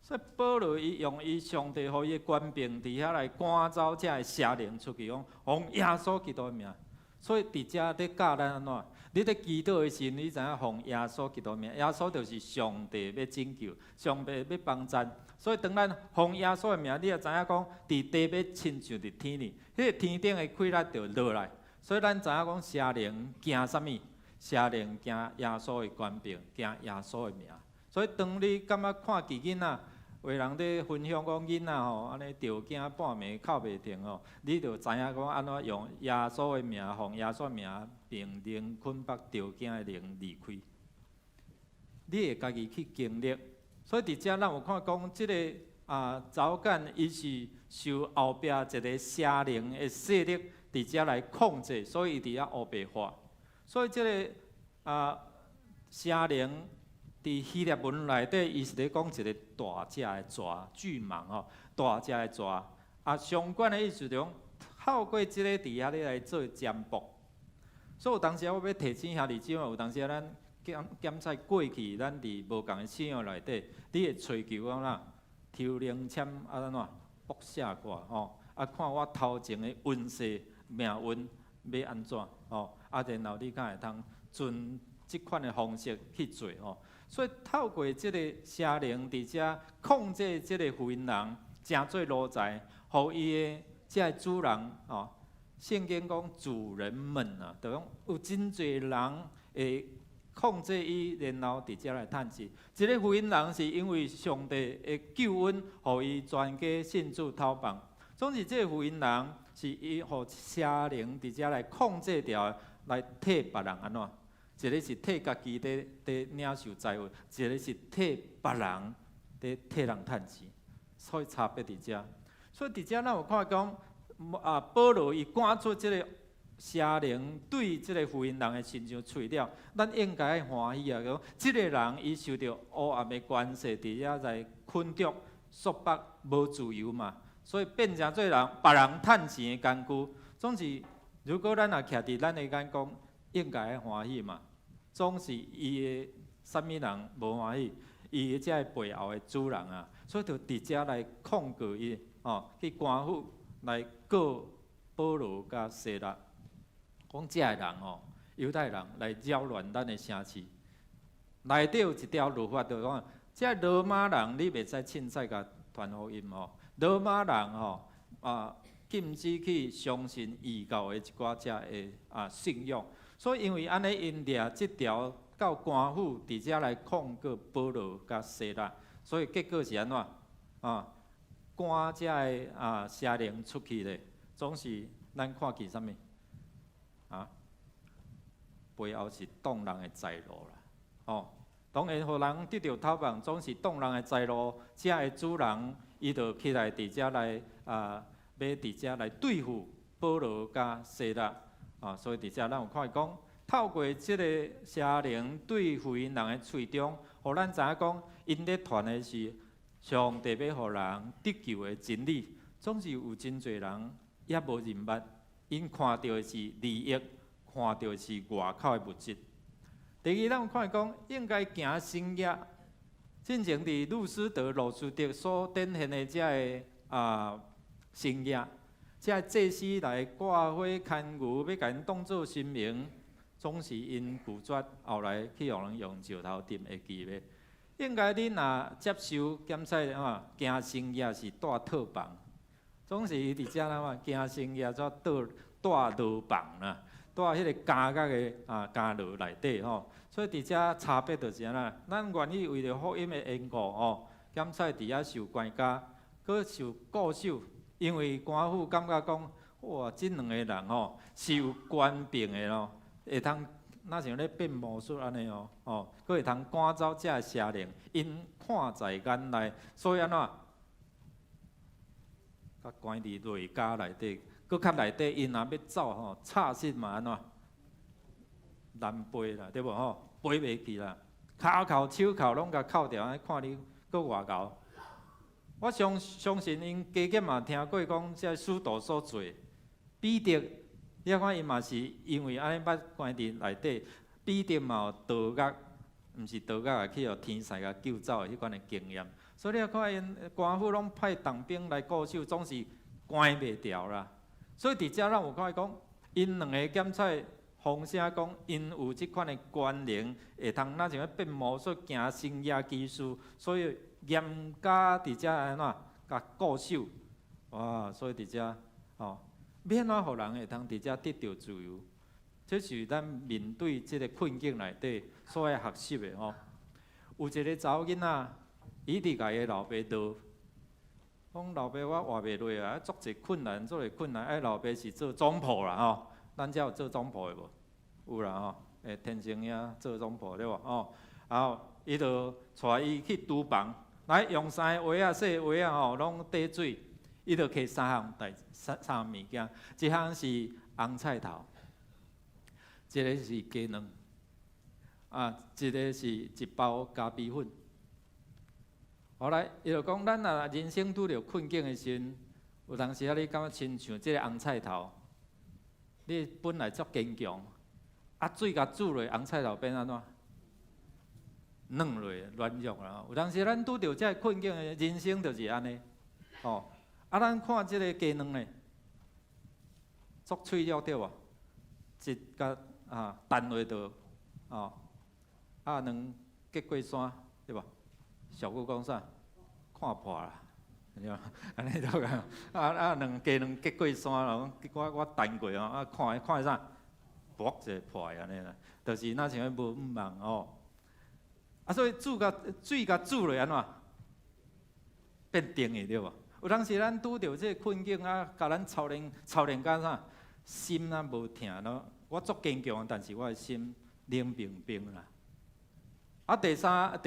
所以保羅伊用伊上帝予伊的權柄佇遐來趕走這个邪靈出去，講奉耶穌基督的名。所以佇遮咧教咱按怎？你咧祈禱的時陣，你知影奉耶穌基督的名，耶穌就是上帝欲拯救，上帝欲幫贊。所以當咱奉耶穌的名，你也知影講，佇地欲親像佇天爾，彼个天頂的氣力就落來。所以咱知影講邪靈驚啥物？邪靈驚耶穌的權柄，驚耶穌的名。所以當你感覺看見囡仔，有人咧分享講囡仔吼，按呢著驚半暝哭袂停吼，你就知影講按怎用耶穌的名，奉耶穌的名，命令捆縛著驚的靈離開。你會家己去經歷。所以佇遮咱有看講，這个查某囡伊是受後壁一个邪靈的勢力佇遮來控制，所以伊佇遐烏白話。所以這个邪靈佇希臘文內底，伊是咧講一个大隻的蛇，巨蟒吼，大隻的蛇。啊，相關的意思就講，透過這个佇遐咧來做占卜。所以有當時我欲提醒兄弟姊妹，有當時咱檢檢查過去，咱佇無仝的信仰內底，你會揣求講啦，抽靈籤啊按怎卜卦吼，啊看我頭前的運勢命運欲按怎吼，啊然後你才會通遵這款的方式去做吼。所以透過這个邪靈佇遮控制這个婦人，成做奴才，予伊的這个主人吼。聖經講主人們啊，就講有真濟人會控制伊，然後佇遮來趁錢。這个婦人是因為上帝的救恩，予伊全家信主投放。總是這个婦人是伊予邪靈佇遮來控制著，來替別人按怎？一个是替家己咧領受財物，一个是替別人咧替人趁錢，所以差別佇遮。所以佇遮咱有看講，保羅伊趕出這个邪靈對這个婦人的身上喙了，咱應該愛歡喜啊！講這个人伊受著黑暗的權勢，佇遮來捆束、束縛，無自由嘛，所以變成做人別人趁錢的工具。總是，如果咱若徛佇咱的眼光，應該愛歡喜嘛。總是伊的啥物人無歡喜，伊的這个背後的主人啊，所以就佇遮來控告伊，哦，去官府來告保羅佮西拉，講這个人哦，猶太人來擾亂咱的城市。內底有一條律法，就講，這羅馬人你袂使凊彩共傳福音吼，羅馬人吼禁止去相信異教的一寡遮的信仰。所以因為按呢，𪜶掠這條到官府佇遮來控告保羅佮西拉，所以結果是按怎？趕遮个邪靈出去咧，總是咱看見啥物？背後是擋人的財路啦，吼。當然，予人得著透放，總是擋人的財路。遮个主人，伊就起來佇遮來欲佇遮來對付保羅佮西拉啊。所以佇遮咱有看見講，透過這个邪靈對付𪜶人的喙中，予咱知影講，𪜶咧傳的是上帝欲予人得救的真理。總是有真濟人猶無認捌，𪜶看著的是利益，看著的是外口的物質。第二，咱有看見講，應該行神跡。進前佇路司得、路司得所展現的遮个神跡，遮个祭司來掛火牽牛，欲共𪜶當做神明，總是𪜶拒絕，後來去予人用石頭擲會記袂？應該你若接受檢採行神跡是帶套房，總是伊佇遮啦嘛，行神跡怎倒帶牢房啦，帶彼个監獄的監牢內底吼，所以佇遮差別就是按怎，咱願意為著福音的緣故吼，檢採佇遐受關監，閣受固守，因為官府感覺講，哇，這兩個人吼是有權柄的咯，會通若像咧變魔術按呢哦，閣會通趕走遮个邪靈，𪜶看在眼內，所以按怎，共關佇內監內底。閣較內底，𪜶若欲走吼，插實嘛按怎難飛啦，對無吼？飛袂去啦，跤銬手銬攏共銬著，按呢看你閣偌𠢕。我相信𪜶加減嘛聽過講，這使徒所做，彼得，你看伊嘛是因為按呢捌關佇內底，彼得嘛有逃獄，毋是逃獄啊，去予天使共救走的彼款的經驗。所以你看𪜶官府攏派重兵來固守，總是關袂牢啦。所以佇遮咱有看講，𪜶兩個檢採風聲講，𪜶有這款的權能，會通若像咧變魔術、行神跡奇事，所以嚴加佇遮按怎共固守。哇！所以佇遮吼，欲按怎予人會通佇遮得著自由？這是咱面對這个困境內底所愛學習的吼。有一个查某囡仔，伊一直共伊的老爸鬧，講老爸我活袂落啊，足濟困難，足濟困難。哎，老爸是做總鋪啦吼，咱遮有做總鋪的無？有啦吼，天成兄做總鋪對無？吼，然後伊就帶伊去廚房，來用三个碗仔、細碗仔吼，攏綴水，伊就摕三項代三項物件，一項是紅菜頭，一个是雞卵，一个是一包咖啡粉。後來，伊就講，咱若人生拄著困境的時陣，有當時啊，你感覺親像這个紅菜頭，你本來足堅強，水共注落紅菜頭變按怎？軟落，軟弱啦。有當時咱拄著這个困境的人生就是按呢，吼。咱看這个雞卵呢，足脆弱對無？一共彈落就，卵結過山對無？俗語講啥？看破啦，對無？按呢就講，雞卵結過山啦，我彈過哦，看看啥？噗一下破按呢啦，就是若像無毋望吼。所以煮共水共注落按怎？變定的對無？有當時咱拄著這个困境啊，共咱操練操練甲啥？心啊無疼咯。我足堅強，但是我的心冷冰冰啦。第三個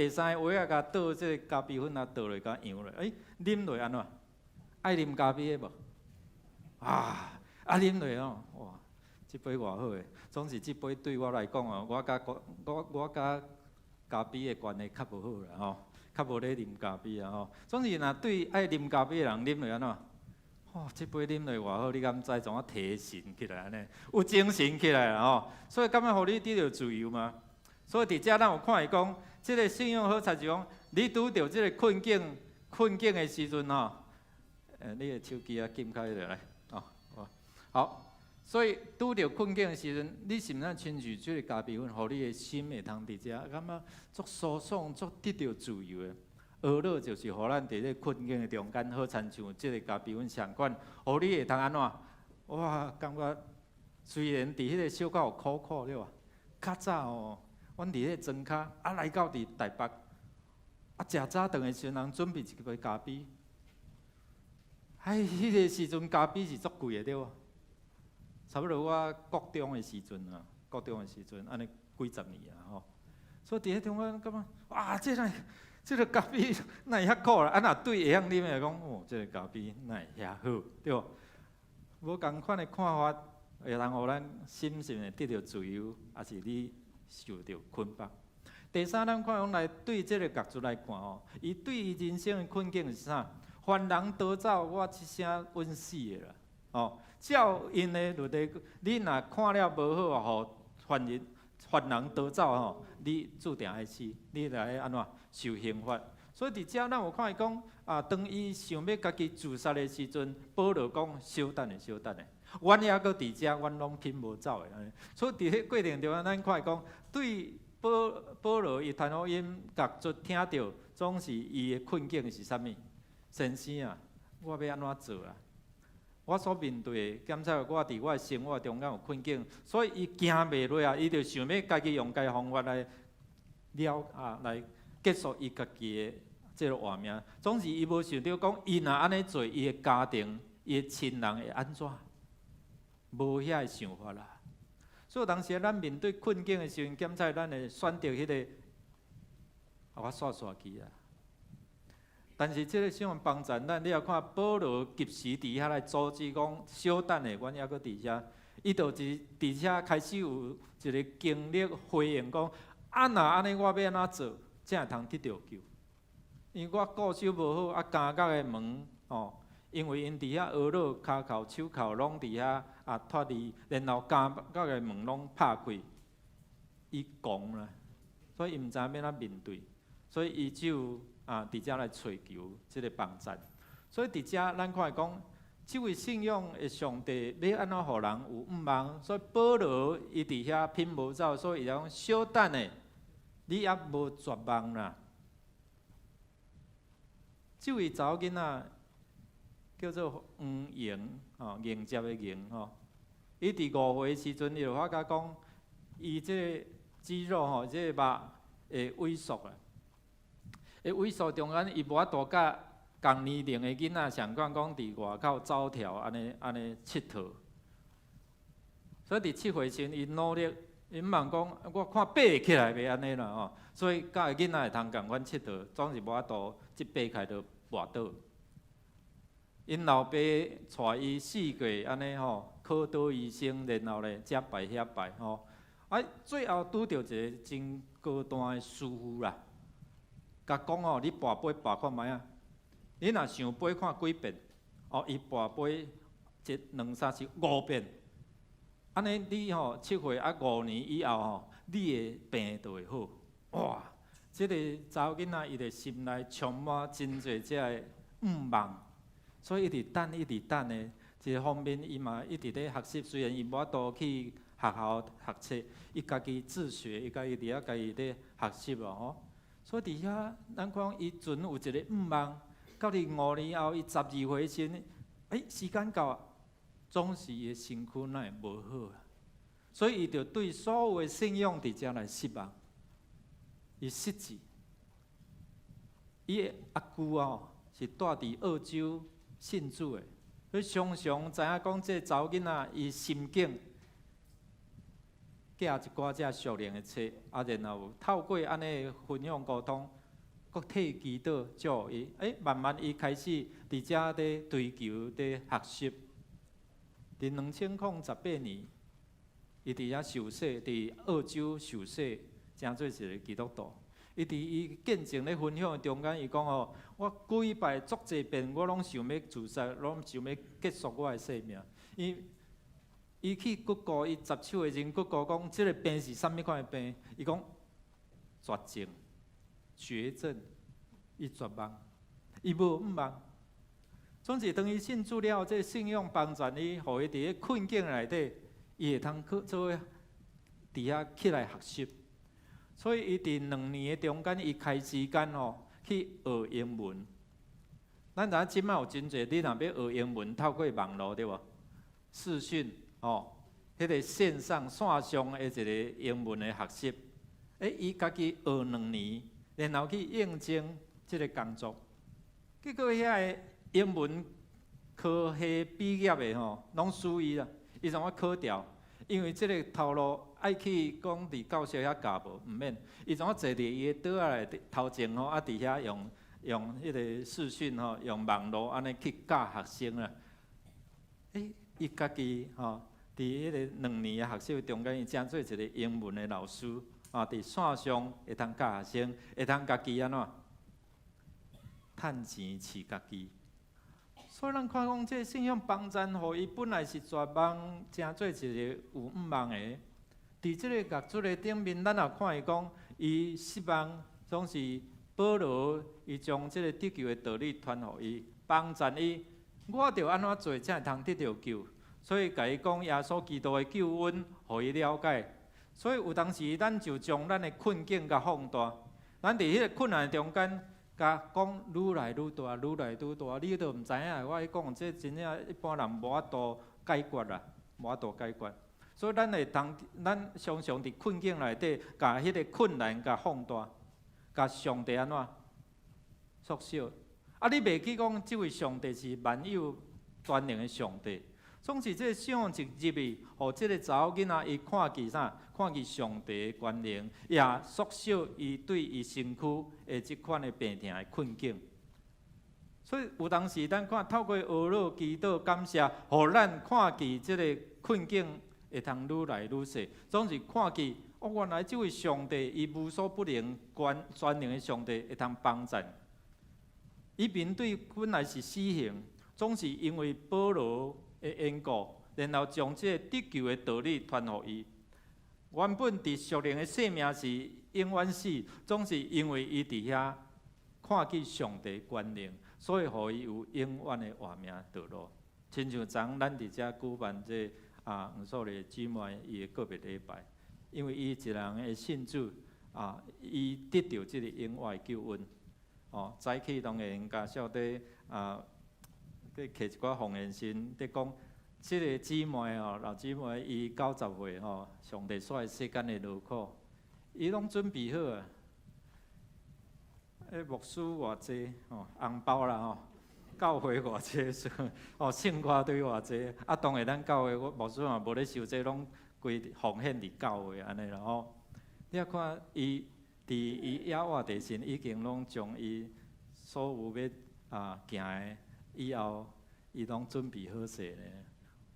碗仔共倒這个咖啡粉啊，倒落共揚落，啉落按怎？愛啉咖啡的無？啉落哦，哇！這杯偌好的，總是這杯對我來講哦，我佮咖啡的關係較無好啦吼，較無咧啉咖啡啊吼。總是若對愛啉咖啡的人啉落按怎？哦，這杯啉落偌好，你敢知怎啊提神起來按呢？有精神起來啦吼。所以敢欲予你得著自由嗎？所以佇遮咱有看伊講，這个信用好親像講，你拄著這个困境的時陣吼，你的手機啊，撳開落來，哦，好。所以拄著困境的時陣，你是毋是親像這个咖啡粉，予你的心會通佇遮感覺足舒爽、足得著自由的？呵咾就是予咱佇這个困境的中間，好親像這个咖啡粉相款，予你會通按怎？哇，感覺雖然佇彼个小可有苦苦對無？較早吼，阮佇彼莊跤，啊來到佇台北，啊食早頓的時陣，人準備一杯咖啡。哎，彼個時陣咖啡是足貴的對無？差不多我國中的時陣啊，國中的時陣，按呢幾十年啊吼。所以佇彼中我感覺，哇！這個咖啡哪會遐苦啦？啊若對會曉啉的講，哦，這個咖啡哪會遐好，對無？無仝款的看法，會通予咱心是會得著自由，抑是你受著捆綁。第三，咱看講來對這個角度來看吼，伊對伊人生的困境是啥？犯人逃走，我一聲穩死的啦。吼，照𪜶的律例，你若看了無好吼，犯人犯人逃走吼，你注定愛死，你來按怎受刑罰。所以佇遮咱有看伊講啊，當伊想欲家己自殺的時陣，保羅講小等下，小等下，阮猶閣佇遮，阮攏品無走的。所以佇彼過程中，咱看伊講對保保羅伊傳福音，共做聽著，總是伊的困境是啥物？先生啊，我欲按怎做啊？我所面對的，檢查我佇我的生活中間有困境，所以伊行袂落啊，伊就想欲家己用家己方法來了啊，來結束伊家己的這個活命。總是伊無想著講，伊若按呢做，伊的家庭、伊的親人會按怎？無遐个想法啦。所以當時咱面對困境的時陣，檢查咱會選擇彼個，啊，我煞煞去啊。但是這個新聞幫助咱，你也看保羅及時佇遐來阻止講，小等下，阮猶閣佇遮，伊就佇佇遮開始有一個經歷回應講，啊若按呢，我欲按怎做，才會通得著救？因為我固守無好，啊監獄的門吼，因為𪜶佇遐呵咾，跤銬手銬攏佇遐啊脫離，然後監獄的門攏拍開，伊狂啦，所以伊毋知影欲按怎面對，所以伊就啊佇遮來揣求這個幫助。所以佇遮咱看講，這位信仰的上帝欲按怎予人有向望？所以保羅伊佇遐品無走，所以伊講小等下，你猶無絕望啦。這位查某囡仔叫做黃瑩，吼，迎接的迎吼。伊佇5歲時陣，伊就發覺講，伊這個肌肉吼，這個肉會萎縮啊。會萎縮中間，伊無法度佮仝年齡的囡仔相仝講佇外口走跳按呢按呢𨑨迌。所以佇7歲時，伊努力，伊毋茫講，我看爬會起來袂按呢啦吼。所以佮囡仔會通仝款𨑨迌，總是無法度，一爬起來就跋倒。𪜶老爸帶伊四界按呢吼，考倒醫生，然後咧遮拜遐拜吼，啊，最後拄著一个真高端的師傅啦，共講吼，你跋杯跋看覓仔？你若想杯看幾遍？哦，伊跋杯一兩三四五遍，按呢你吼7歲啊5年以後吼，你的病就會好。哇！這个查某囡仔伊的心內充滿真濟這个向望，所以一直等，一直等的。一個方面，伊嘛一直咧學習，雖然伊無法度去學校學冊，伊家己自學，伊家己佇遐家己咧學習哦吼。所以佇遐，咱看伊陣有一個向望，到佇5年後，伊12歲時，欸，時間到啊，總是伊的身軀哪會無好啊？所以伊就對所有的信仰佇遮來失望，伊失志。伊的阿舅哦，是蹛佇澳洲信主的，所以常常知影講這查某囡仔伊心境，寄一寡這屬靈的冊，啊，然後透過按呢分享溝通，閣替祈禱祝福伊，欸，慢慢伊開始佇遮咧追求、咧學習。佇2018年，伊佇遐受洗，佇澳洲受洗，成做一个基督徒。伊佇伊見證咧分享的中間，伊講吼：我幾擺足濟遍，我攏想欲自殺，攏想欲結束我的生命。伊伊去 Google，伊十手的時陣，Google 講這个病是啥物款的病？伊講絕症、絕症，伊絕望，伊無向望。總是當伊信主了後，這个信仰幫助伊，予伊佇咧困境內底，伊會通去做佇遐起來學習。所以伊佇2年的中間，伊開時間吼去學英文。咱知影這擺有真濟，你若欲學英文，透過網路對無？視訊吼，彼個線上線上的一個英文的學習。欸，伊家己學兩年，然後去應徵這个工作，結果遐个英文科系畢業的吼，攏輸伊啦，伊怎啊考掉？因為這个頭路愛去講佇教室遐教無，毋免，伊怎啊坐佇伊的桌仔內底頭前吼，啊佇遐用用彼个視訊吼，用網路按呢去教學生啦。欸，伊家己吼，佇彼个兩年的學習中間，伊成做一个英文的老師，啊，佇線上會通教學生，會通家己按怎趁錢飼家己。所以咱看講，這个信仰幫贊，予伊本來是絕望，成做一个有向望的。佇這个獄卒的頂面，咱也看伊講，伊失望，總是保羅伊將這个得救的道理傳予伊，幫贊伊。我著按怎做才會通得著救？所以共伊講耶穌基督的救恩，予伊了解。所以有當時，咱就將咱的困境共放大，咱佇彼个困難中間，共講愈來愈大，愈來愈大，你都毋知影。我講這真正一般人無法度解決啦，無法度解決。所以咱會通，咱常常佇困境內底，共彼个困難共放大，共上帝按怎縮小。啊，你袂記講，這位上帝是萬有全能的上帝。總是這个信仰一入去，予這个查某囡仔伊看見啥？看見上帝的權能，也縮小伊對伊身軀的這款的病痛的困境。所以有當時咱看透過哀禱、祈禱、感謝，予咱看見這个困境會通愈來愈細。總是看見哦，原來這位上帝伊無所不能、全全能的上帝會通幫贊。伊面對本來是死刑，總是因為保羅的緣故，然後將這个得救的道理傳予伊。原本佇屬靈的生命是永遠死，總是因為伊佇遐看見上帝權能，所以予伊有永遠的活命道路。親像昨咱佇遮舉辦這啊黃素麗姊妹伊的告別禮拜，因為伊一人的信主啊，伊得著這个永遠的救恩。哦，早起當然家屬佇啊，佇摕一寡奉獻信，佇講，這个姊妹吼，老姊妹伊90歲吼，上帝煞世間的勞苦，伊攏準備好啊。彼牧師偌濟吼，紅包啦吼，教會偌濟，哦，聖歌隊偌濟，啊，當然咱教會牧師嘛無咧收這個，攏規奉獻佇教會按呢啦吼。你仔看伊佇伊抑活的時，已經攏將伊所有欲啊行的以後，伊攏準備好勢咧。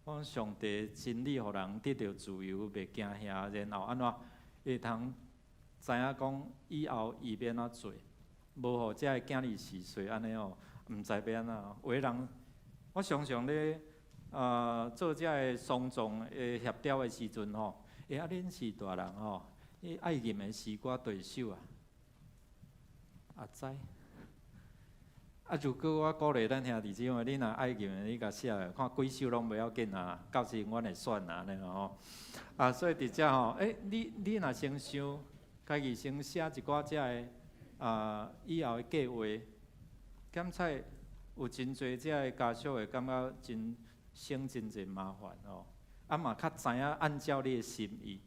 我講上帝真理，予人得著自由，袂驚嚇，然後按怎會通知影講以後伊欲按怎做，無予遮个囝兒四歲按呢哦，毋知欲按怎。有的人，我常常咧啊做遮个喪葬的協調的時陣吼，欸啊恁是大人吼，你愛吟的詩歌對首啊？阿知。啊，如果我鼓勵咱兄弟姊妹，你若愛吟的，你共寫來，看幾首攏袂要緊啊，到時阮會選啊，按呢吼。啊，所以佇遮吼，欸，你若先想，家己先寫一寡遮个啊以後的計劃，檢采有真濟遮个家屬會感覺真省真濟麻煩吼，啊嘛較知影按照你的心意。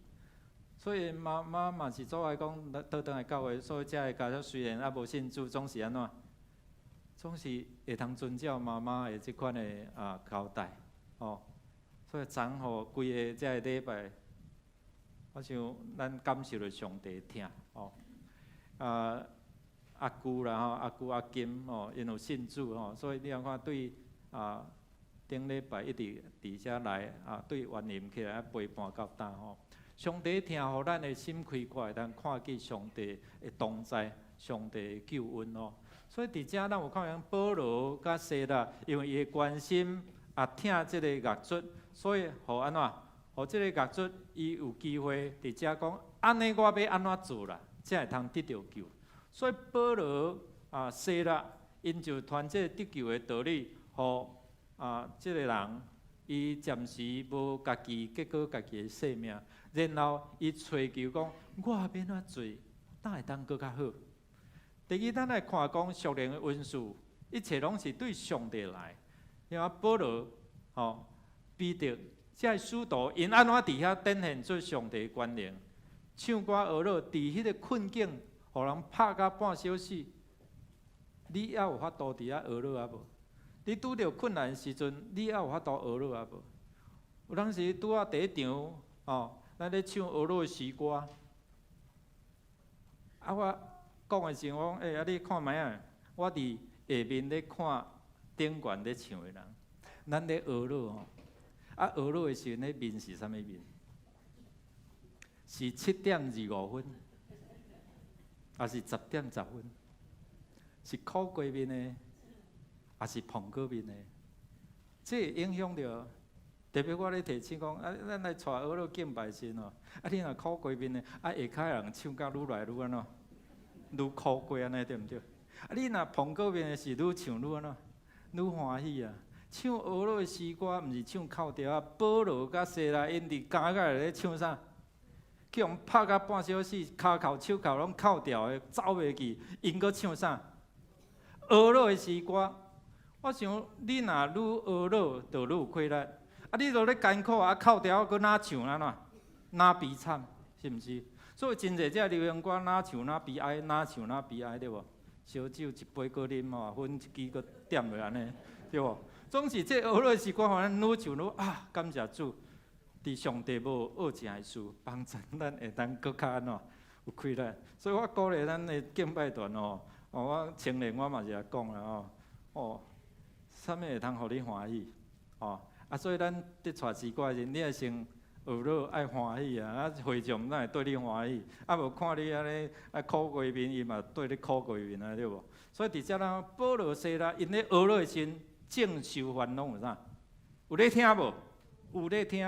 所以媽媽嘛是做愛講，倒轉來教會，所以遮个家屬雖然猶無信主，總是按怎？總是會通遵照媽媽的這款的啊交代，吼。所以昨吼規個遮個禮拜，我想咱感受著上帝疼，吼。啊，阿舅啦吼，阿舅阿金吼，𪜶有信主吼，所以你看對啊頂禮拜一直佇遮來啊，對雲林起來陪伴到今吼。上帝疼，予咱的心開闊，會當看見上帝的同在，上帝的救恩哦。所以佇遮咱有看見保羅佮西拉，因為伊的關心也疼這個獄卒，所以予按怎？予這個獄卒伊有機會佇遮講，按呢我欲按怎做啦，才會通得著救。所以保羅啊、西拉，𪜶就傳這個得救的道理，予啊這個人，伊暫時無家己，結果家己的性命，然後伊揣求講，我欲按怎做，才會當閣較好？第二，咱來看講屬靈的恩賜，一切攏是對上帝來。你看保羅、吼彼得，這个使徒，𪜶按怎佇遐展現出上帝的權能？唱歌呵咾，佇彼个困境，予人拍甲半小死，你猶有法度佇遐呵咾啊無？你拄著困難的時陣，你猶有法度呵咾啊無？有當時拄仔佇咧場哦，咱咧唱呵咾的詩歌，啊，我講的時陣，我講，欸，啊，你看覓仔？我佇下面咧看頂懸咧唱的人，咱咧呵咾吼，啊，呵咾的時陣，彼面是啥物面？是7點25分，抑是10點10分？是苦瓜面的，抑是蘋果面的？這會影響著。特別我咧提醒講，啊，咱來帶呵咾敬拜時吼，啊，你若苦瓜面的，啊，下跤的人唱甲愈來愈按怎，愈苦瓜按呢，對毋對？啊，你若蘋果面的是愈唱愈按怎，愈歡喜啊！唱呵咾的詩歌，毋是唱哭調啊。保羅佮西拉𪜶佇監獄內咧唱啥？去予拍甲半小死，跤釦手銬攏銬掉的，走袂去，𪜶閣唱啥？呵咾的詩歌。我想你若愈呵咾，就愈有氣力。啊，你若咧艱苦啊，哭調閣哪唱按怎？哪悲慘，是毋是？所以真濟這流行歌，哪唱哪悲哀，哪唱哪悲哀，對無？燒酒一杯閣啉吼，薰一支閣點落按呢，對無？總是這呵咾詩歌，予咱愈唱愈啊，感謝主，佇上帝無惡成的事，幫助咱會當閣較按怎有氣力。所以我鼓勵咱的敬拜團哦，哦，我青年我嘛是來講啦吼，哦，啥物會通予你歡喜？哦，啊，所以咱佇帶詩歌的時陣，你愛先呵咾愛歡喜啊，啊，會眾才會對你歡喜，啊，無看你按呢啊苦瓜面，伊嘛對你苦瓜面啊，對無？所以佇遮咱保羅西拉𪜶咧呵咾的時陣，眾囚犯攏有啥？有咧聽無？有咧聽。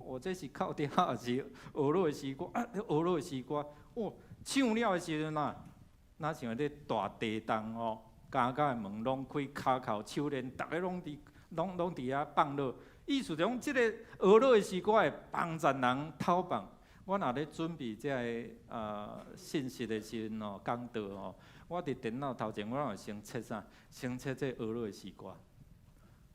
哦，這是哭調抑是呵咾的詩歌？啊，呵咾的詩歌，哦，唱了的時陣啊，若像咧大地動哦，監獄的門攏開，跤銬手鏈，逐个攏佇，攏攏佇遐放落。意思就講，這個呵咾的詩歌會幫助人透放。我若咧準備這个信息的時陣吼，講道吼，我佇電腦頭前，我攏會先設啥？先設這呵咾的詩歌。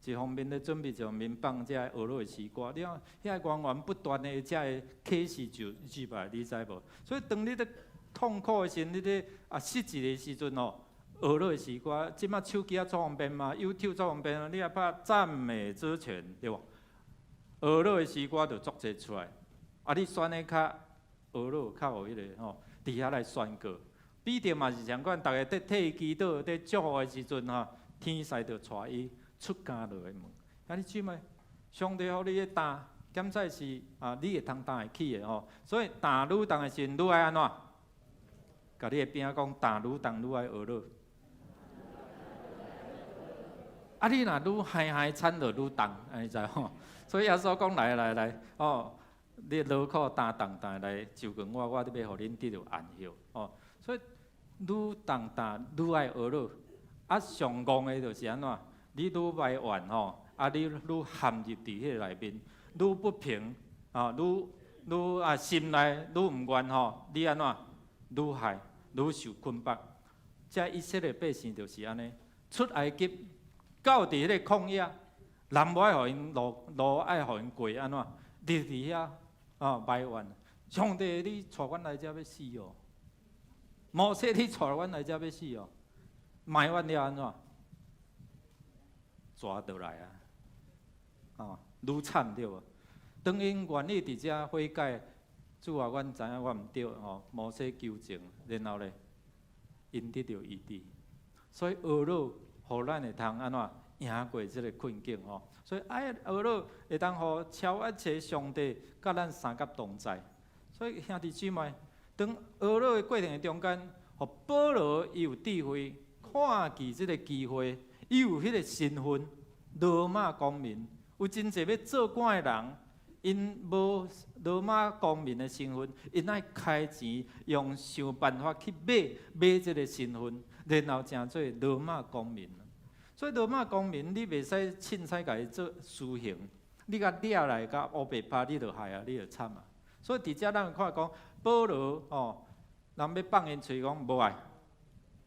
一方面咧準備，一方面放這个呵咾的詩歌。你看，遐源源不斷的這个啟示就入來，你知無？所以當你咧痛苦的時陣，你咧啊失志的時陣吼，呵咾的詩歌，這馬手機仔足方便嘛，YouTube 足方便啊，你若拍讚美之泉，對無？呵咾的詩歌就足濟出來。啊，你選的較呵咾，較有彼个吼，佇遐來宣告。彼得嘛是仝款，逐个佇替伊祈禱、佇祝福的時陣吼，天使就帶伊出監牢的門。兄弟姊妹，上帝予你的擔，檢採是啊，你會通擔會起的吼。所以擔愈重的時陣，愈愛按怎？共你的邊仔講，擔愈重愈愛呵咾。啊，你若愈嗨嗨慘就愈重，按呢知吼？所以耶穌講來來來，哦，你勞苦擔重擔來就近我，我欲予恁得著安息哦。所以愈重擔愈愛呵咾，啊，上戇的就是按怎？你愈埋怨吼，啊，你愈陷入佇彼个內面，愈不平，啊，愈愈啊心內愈毋願吼，你按怎？愈害，愈受捆綁。這以色列百姓就是按呢，出埃及到佇彼个曠野，人無愛予𪜶路，路愛予𪜶過，按怎？佇佇遐啊埋怨，上帝，你帶阮來遮欲死哦！摩西，你帶阮來遮欲死哦！埋怨了按怎？蛇就來啊！哦，愈慘對無？當𪜶願意佇遮悔改，主啊，阮知影阮毋對吼，摩西求情，然後咧，𪜶得著醫治。所以呵咾，予咱會通按怎贏過這个困境吼？所以愛呵咾會當予超越一上帝佮咱相佮同在。所以兄弟姊妹，當呵咾的過程的中間，予保羅伊有智慧，看見這个機會，伊有彼个身份，羅馬公民，有真濟欲做官的人，𪜶無羅馬公民的身份，𪜶愛開錢用想辦法去買買這个身份，然後成做羅馬公民。所以羅馬公民，你袂使凊彩共伊做私刑，你共掠來共烏白拍，你就害啊，你就慘啊。所以佇遮咱看講，保羅吼，人欲放𪜶出去講無愛，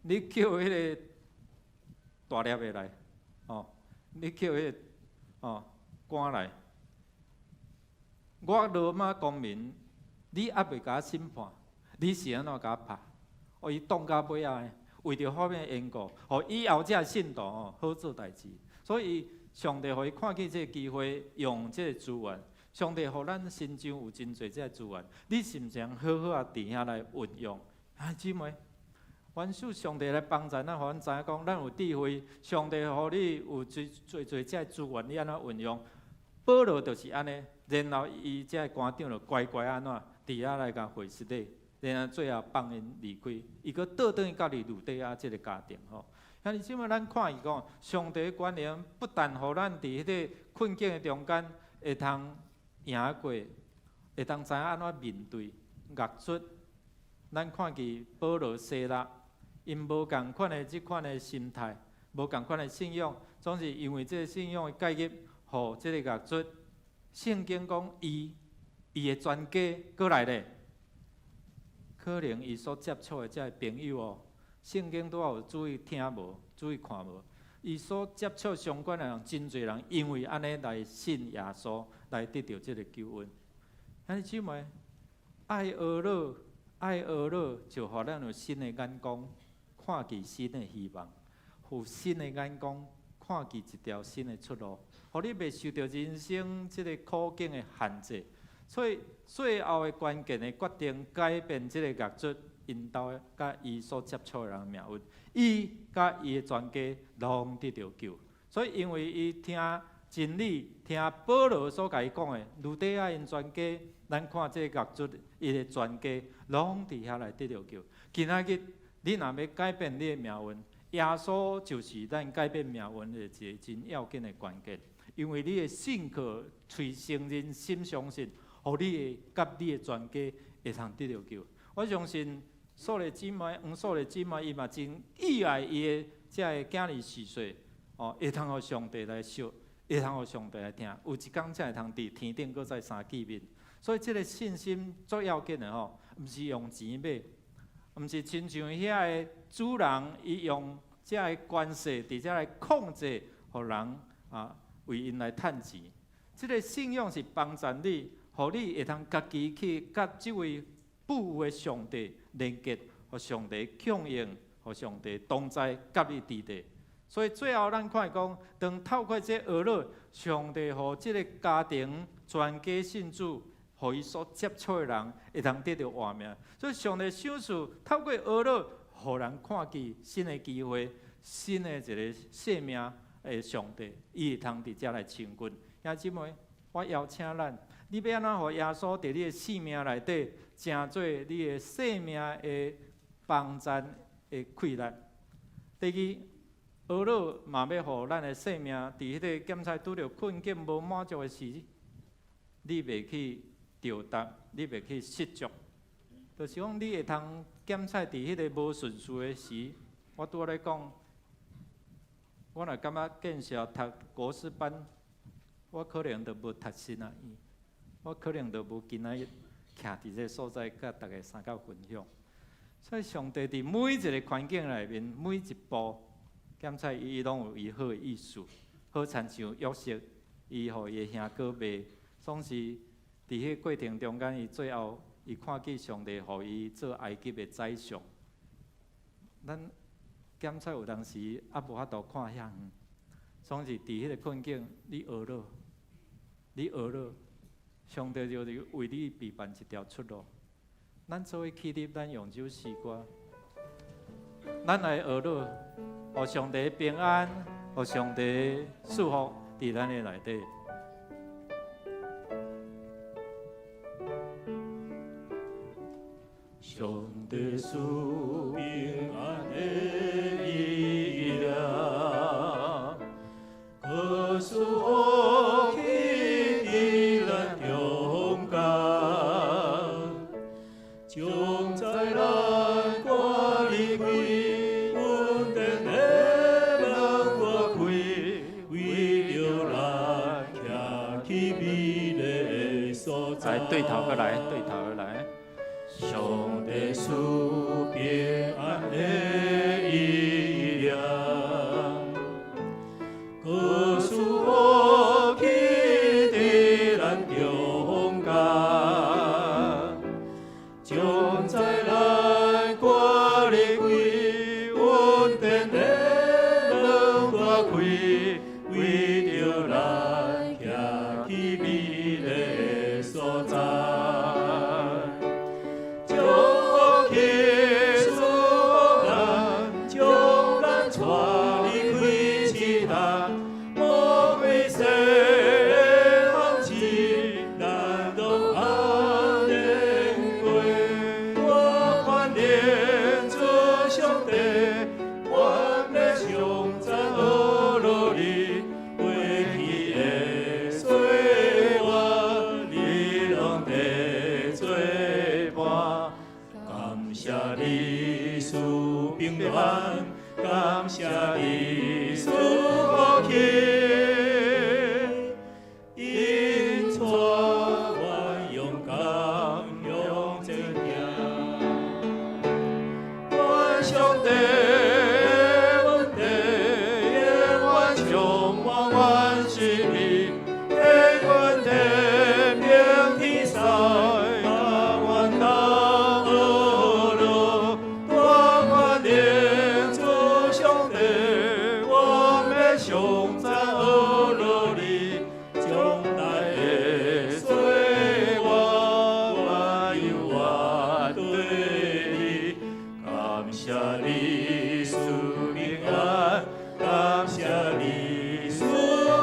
你叫彼个大粒的來，吼，你叫彼个吼官來，我羅馬公民，你猶未共我審判，你是按怎共我拍？哦，伊擋到尾仔，為著好的緣故，予以後這个信徒哦好做代誌。所以上帝予伊看見這个機會，用這个資源。上帝予咱身上有真濟這个資源，你是毋是通好好啊佇遐來運用？啊，姊妹，願主上帝來幫助咱，予咱知影講，咱有智慧。上帝予你有濟濟濟這个資源，你按怎運用？保羅就是按呢，然後伊這个官長就乖乖按怎佇遐來共會施禮，然後最後放𪜶離開，伊閣倒轉去佮呂底亞這个家庭吼。兄弟姊妹，咱看伊講，上帝權能不但予咱佇彼个困境的中間會通贏過，會當知影按怎面對獄卒。咱看見保羅、西拉，𪜶無仝款的這款的心態，無仝款的信仰，總是因為這个信仰的介入，予這个獄卒。聖經講，伊伊的全家閣來咧，可能伊所接觸的這个朋友哦，聖經拄仔有注意聽無？注意看無？伊所接觸相關的人，真濟人因為按呢來信耶穌，來得著這个救恩。兄弟姊妹，愛學樂，愛學樂，就予咱有新的眼光，看見新的希望，有新的眼光，看見一條新的出路，予你袂受著人生這个苦境的限制。所以最後的關鍵的決定，改變這个獄卒𪜶兜佮伊所接觸的人的命運，伊佮伊的全家攏得著救。所以因為伊聽真理，聽保羅所共伊講的，呂底亞𪜶全家，咱看這个獄卒伊的全家攏佇遐來得著救。今仔日你若欲改變你的命運，耶穌就是咱改變命運的一个真要緊的關鍵。因為你的信靠、喙承認、心相信，予你的佮你的全家會通得著救。我相信素麗姊妹、黃素麗姊妹，伊嘛真意愛伊的這个囝兒四歲，哦，會通予上帝來惜，會通予上帝來疼，有一工才會通佇天頂閣再相見面。所以這个信心足要緊的吼，毋是用錢買，毋是親像遐个主人伊用這个權勢佇遮來控制，予人啊為𪜶來趁錢。這个信仰是幫助你，予你會通家己去佮這位富有的上帝連結，予上帝供應，予上帝同在，佮你佇咧。所以最後咱看講，當透過這個哀樂，上帝予這个家庭全家信主，予伊所接觸的人會通得著活命。所以上帝賞賜透過哀樂，予人看見新的機會，新的一个生命的上帝，伊會通佇遮來親近。兄姊妹，我邀請咱，你欲按怎予耶穌佇你的生命內底，成做你的生命的幫贊的氣力。第二，哀樂嘛欲予咱的生命佇彼个檢查拄著困境無滿足的時，你袂去著達，你袂去失足，就是講你會通檢查佇彼个無順遂的時，我拄仔咧講，我若感覺見識讀國師班，我可能就無讀神學院，我可能就無今仔日徛佇這个所在，佮大家相佮分享。所以上帝佇每一个環境內面，每一步，檢查伊攏有伊好的意思，好親像約瑟，伊予伊的兄哥賣，總是佇彼个過程中間，伊最後伊看見上帝予伊做埃及的宰相。咱檢查有當時猶無法度看遐遠，總是佇彼个困境，你哀樂，你哀樂，上帝就是為你備辦一條出路。咱做伙起立，咱用這首詩歌，咱來哀樂，予上帝平安，予上帝祝福佇咱的內底。上帝賜平安的力量，閣賜福氣佇咱中間，將災難趕離開，恩典的門活開，為著咱徛去美麗的所在。來，對頭閣來，對頭閣來。上帝賜平安的力量，閣賜福氣佇咱中間，美麗所在。祝福賜福咱，將咱帶離開試探，魔鬼的陷阱，咱攏安然過。我願連主上帝，我欲頌讚呵咾你，過去的歲月，你攏佇做伴。感謝你賜平安，感謝你賜福氣，引帶阮勇敢向前行。願上帝恩典永遠充滿阮心裡，天軍天平天使，甲阮同呵咾。我願連主上帝，我欲頌讚呵咾你，將來的歲月，我猶原對你。感謝你賜平安，感謝你賜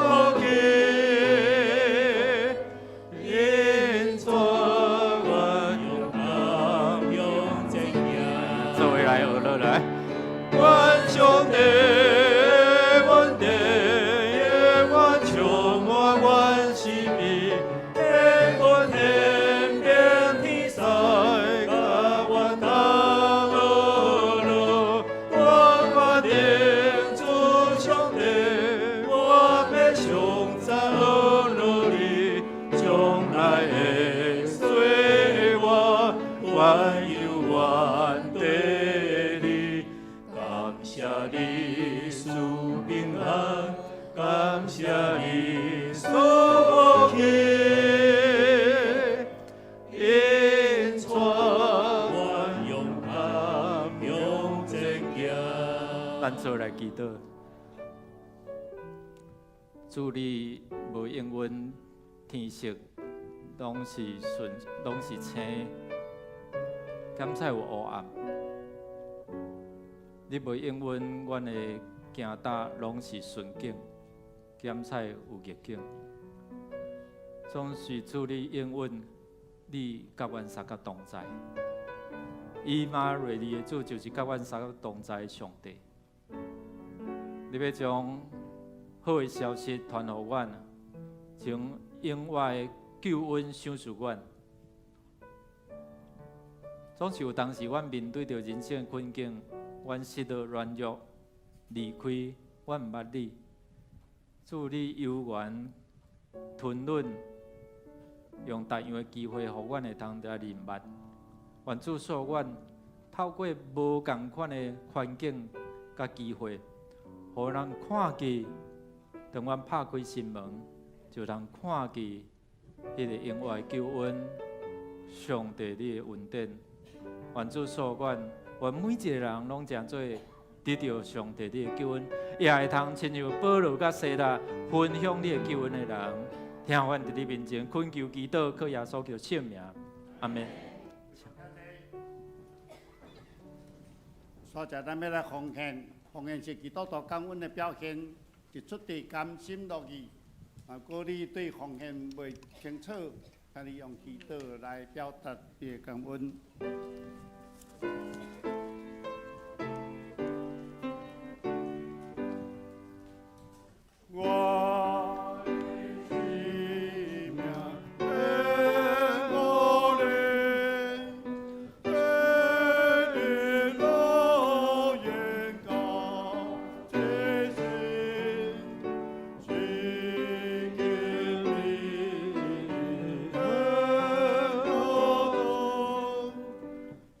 福氣，引帶阮勇敢向前行。做伙來呵咾來，願上帝恩典永遠充滿阮心裡，天軍天兵天使，甲阮同呵咾。我願連主上帝，我欲頌讚呵咾你，將來的歲月，我猶原對你。感謝你賜平安，感謝你賜福氣，引帶阮勇敢向前行。咱做來祈禱，主你無應允天色攏是順，攏是青，敢才有烏暗。你無應允阮的行踏攏是順境，敢才有逆境。總是主你應允，你佮阮相佮同在。以馬內利的主就是佮阮相佮同在的上帝。你欲將好的消息傳予阮，將永遠的救恩賞賜阮。總是有當時，阮面對著人生的困境，阮失落、軟弱、離開，阮毋捌你。主你猶原吞忍，用逐樣的機會，予阮會通來認捌。願主賜阮透過無仝款的環境佮機會，予咱看見，當阮拍開心門，就通看見彼個永遠的救恩，上帝你的恩典。願主賜阮，願每一個人攏成做得著上帝你的救恩，也會通親像保羅佮西拉分享你的救恩的人。聽阮佇你面前懇求祈禱，靠耶穌基督聖名，阿門。所在咱欲來奉獻，奉獻是基督徒感恩的表現，是出自甘心樂意。啊，如果你對奉獻袂清楚，請你用祈禱來表達你的感恩。我的生命變我靈，變樂園到這世，是經歷恩過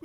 去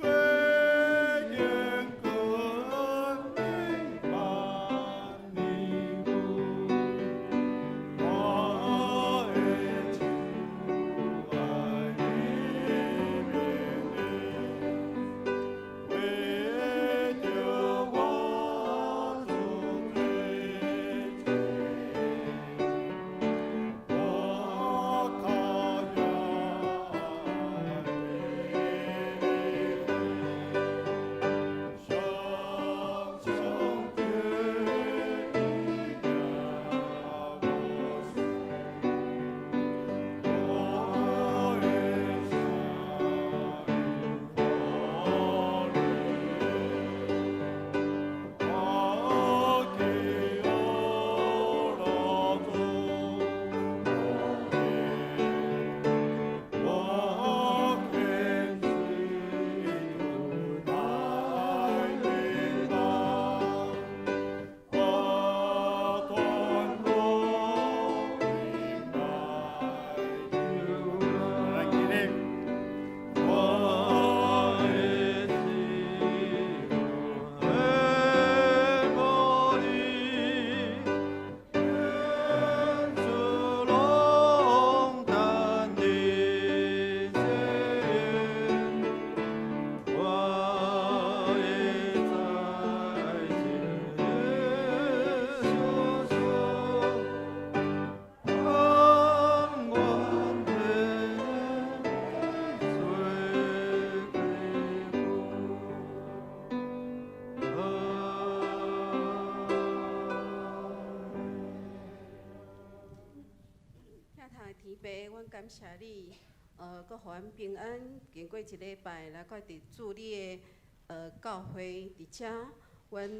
感謝你，閣予阮平安經過一禮拜，來閣佇主你的教會佇遮，阮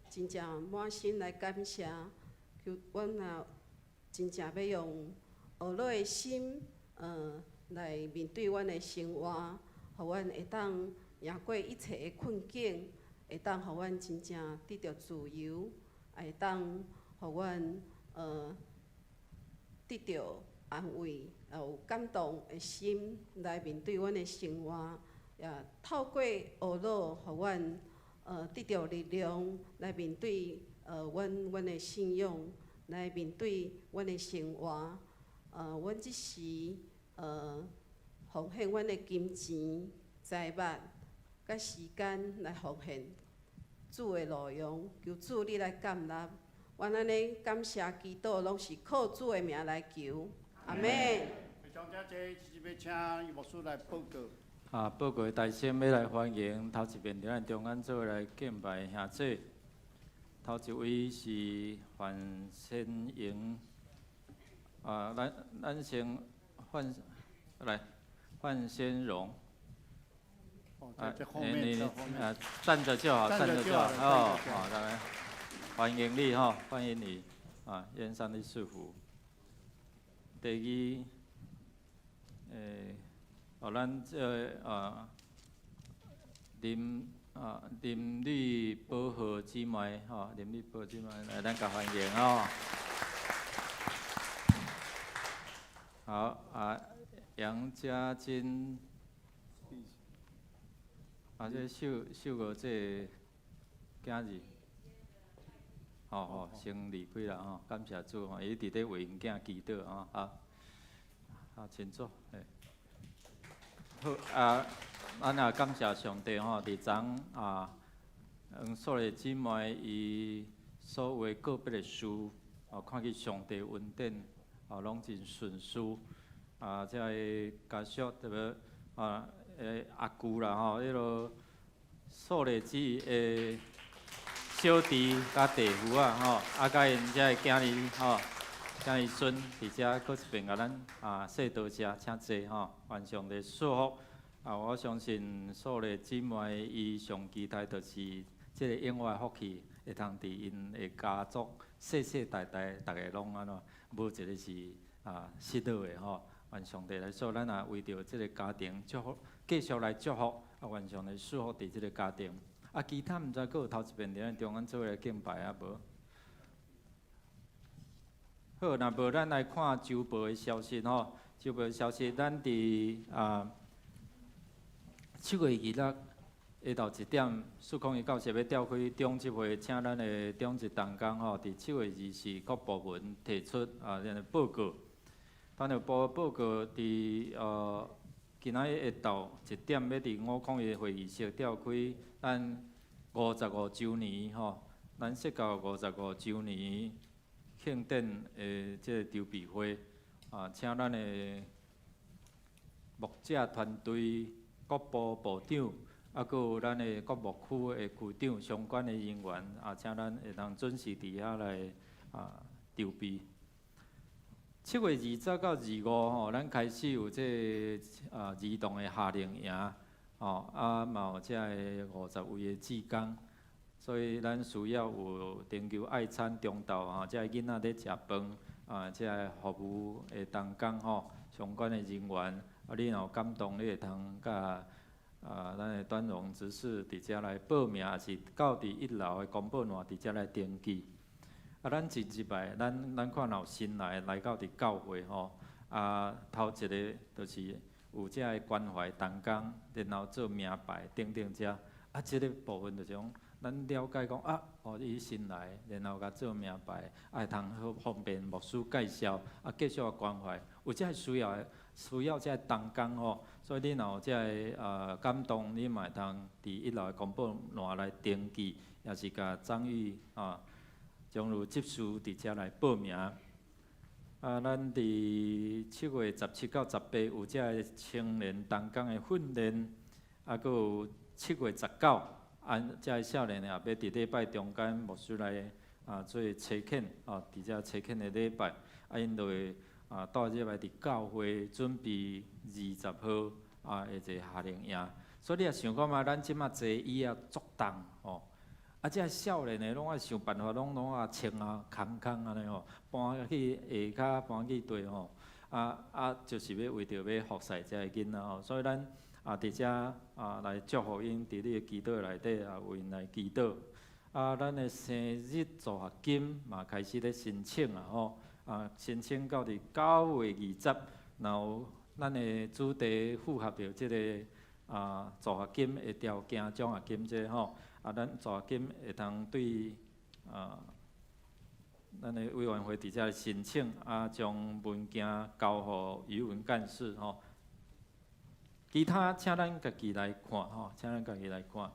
真正滿心來感謝，求阮也真正欲用學老的心，來面對阮的生活，予阮會當贏過一切的困境，會當予阮真正得著自由，也會當予阮得著安慰，也有感動的心來面對阮的生活，也透過學老，予阮得著力量來面對阮的信仰，來面對阮的生活。阮這時奉獻阮的金錢、財物、佮時間來奉獻主的路用，求主你來接納。阮按呢感謝祈禱，攏是靠主的名來求，阿們。非常感謝，是欲請牧師來報告。啊，報告的大先欲來歡迎頭一遍佇咱中間做伙來敬拜的兄姊。頭一位是范先榮，啊，咱先范來范先榮。哦，這後面，你啊，站着就好，站着就好，哦，好，來，歡迎你吼，歡迎你，啊，願上帝賜福。第二，哦，咱這个啊林麗寶和姊妹吼，林麗寶姊妹來，咱共歡迎哦。好啊，楊家金，啊，這秀秀哥這个囝兒，吼吼，先離開啦吼，感謝主吼，伊佇咧為𪜶囝祈禱吼，啊，啊，請坐，嘿。好啊，咱也感謝上帝吼，佇昨啊，黃素麗姊妹伊所有個別的事，哦，看見上帝恩典，哦，攏真順遂。啊，這个家屬特別啊，阿舅啦吼，彼个素麗姊的小弟佮弟婦仔吼，啊，佮𪜶遮的囝兒吼，囝兒孫佇遮閣一遍共咱啊說多謝，請坐吼，願上帝賜福。啊，我相信素麗姊妹伊上期待就是這个永遠的福氣，會通佇𪜶的家族世世代代，逐个攏按怎，無一个是啊失落的吼。願上帝來賜，咱也為著這个家庭祝福，繼續來祝福。啊，願上帝賜福佇這个家庭。啊，其他毋知閣有頭一遍佇咱中間做伙來敬拜啊無？好，若無咱來看週報的消息吼。週報的消息，咱佇啊7月26下晝1點，401教室欲召開長執會，請咱的長執同工吼，佇7月24各部門提出啊，咱的報告。咱的報告佇今仔日下晝1點，欲佇501會議室召開咱五十五週年吼，咱釋教五十五週年慶典的這個籌備會，啊，請咱的牧者團隊、各部部長，啊，閣有咱的各牧區的區長相關的人員，啊，請咱會當準時佇遐來啊籌備。7月20到25吼，咱開始有這個啊兒童的夏令營，吼，啊嘛有這个50位的志工，所以咱需要有尋求愛餐中晝吼，這个囡仔咧食飯啊，這个服務的同工吼，相關的人員，啊，你若有感動，你會通佮啊，咱的端榮執事佇遮來報名，抑是到佇一樓的公布欄佇遮來登記。啊，咱前一擺，咱看若有新來來到佇教會吼，啊，頭一个就是有這个關懷同工，然後做名牌等等遮，啊，這个部分就是講，咱了解講啊，哦，伊新來，然後共做名牌，啊，會通好方便牧師介紹，啊，繼續關懷，有這个需要的，需要這个同工吼，所以你若有這个感動，你嘛會通佇一樓的公布欄來登記，抑是共張玉啊。將如執事佇遮來報名。啊，咱佇7月17到18有這个青年同工的訓練，啊，閣有7月19，啊，這个少年也欲佇禮拜中間牧師來啊做差遣，啊，佇遮差遣的禮拜，啊，𪜶就會啊，帶入來佇教會準備20號啊，的一个夏令營。所以你也想看覓，咱這馬坐椅仔足重吼，啊，這少年的攏愛想辦法，攏愛穿啊空空按呢吼，搬去下跤，搬去地吼，啊，就是欲為著欲服侍這个囡仔吼，所以咱啊佇遮啊來祝福𪜶，佇你的祈禱內底啊為𪜶來祈禱。啊，咱的生日助學金嘛開始咧申請啊吼，啊申請到佇9月20，若有咱的主題符合著這个啊助學金的條件，獎學金這吼，啊咱助學金會當對啊咱的委員會佇遮申請，啊將文件交予余文幹事吼。其他請咱家己來看吼，請咱家己來看。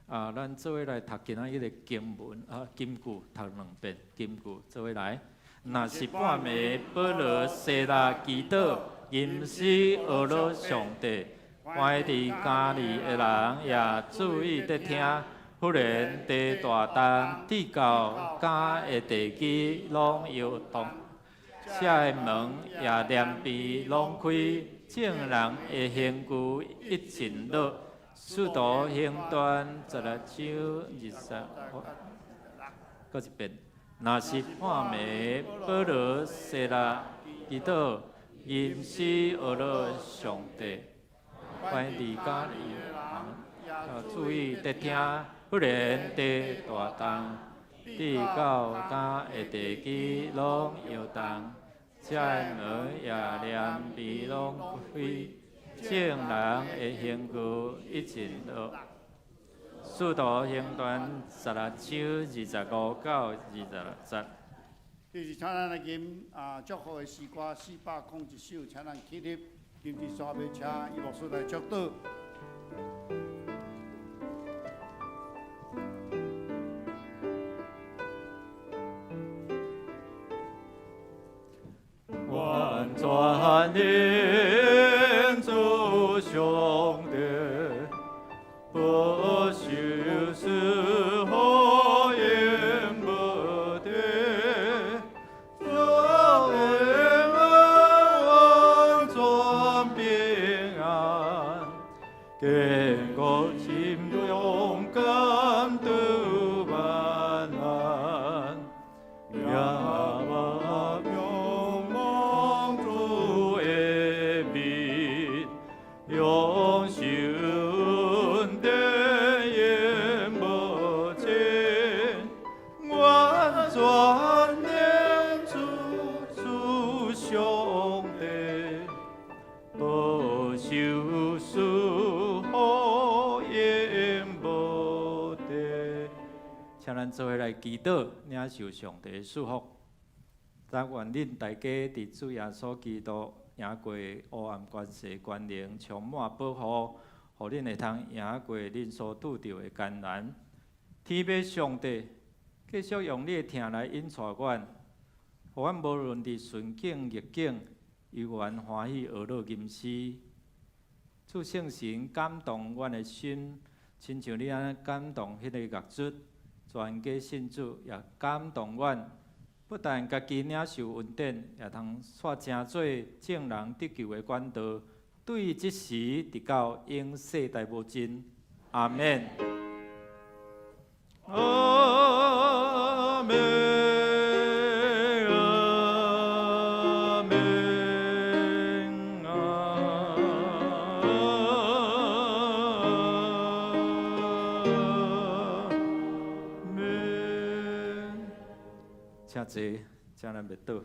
啊，咱做伙來讀今仔日的經文啊，金句讀兩遍，金句做伙來。若是半暝，保羅、西拉祈禱，吟詩呵咾上帝，關佇監裡的人也注意佇聽。忽然地大動，至到監的地基攏搖動，舍的門也連被攏開，眾人的刑具一齊落。使徒行傳16章20，閣一遍。若是半暝，保羅、西拉祈禱，吟詩呵咾上帝，關佇監裡的人也注意佇聽。忽然地大動，至到監的地基攏搖動，舍的門也連被攏開，眾人的刑具一齊落。使徒行傳16章25到26節。這是請咱來吟啊祝福的詩歌401首，請咱起立，今日煞欲請余牧師來祝禱。完全能主上帝，保守賜福永無斷，主永完全平安，堅固心勇敢度萬難，耶和華仰望主的面，永受恩典永無盡，完全能主主上帝，保守賜福永無斷。請咱做伙來祈禱，領受上帝的祝福。但願恁大家佇主耶穌基督贏過黑暗權勢權能，充滿保護，予恁會通贏過恁所拄著的艱難。天父上帝，繼續用你的疼來引帶阮，予阮無論佇順境逆境，猶原歡喜呵咾吟詩。主聖神感動阮的心，親像你按呢感動彼個獄卒，全家信主，也感動阮。不但家己領受恩典，也通煞成做眾人得救的管道。對這時直到永世代無盡。阿們。阿們，阿們，阿們。請坐，請咱默禱。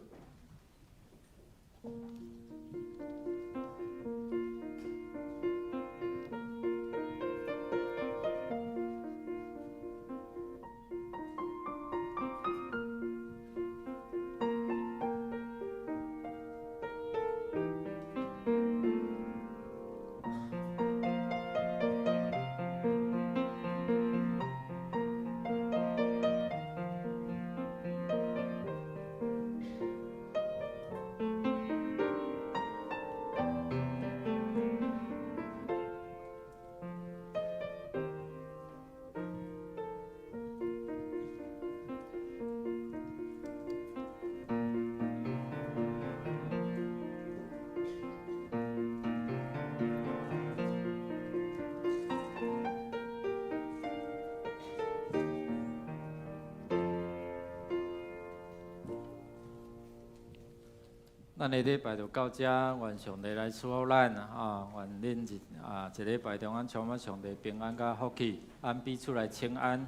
咱的禮拜就到遮，願上帝來賜福咱啊！願恁一啊一禮拜中間充滿上帝平安佮福氣，咱彼此來請安。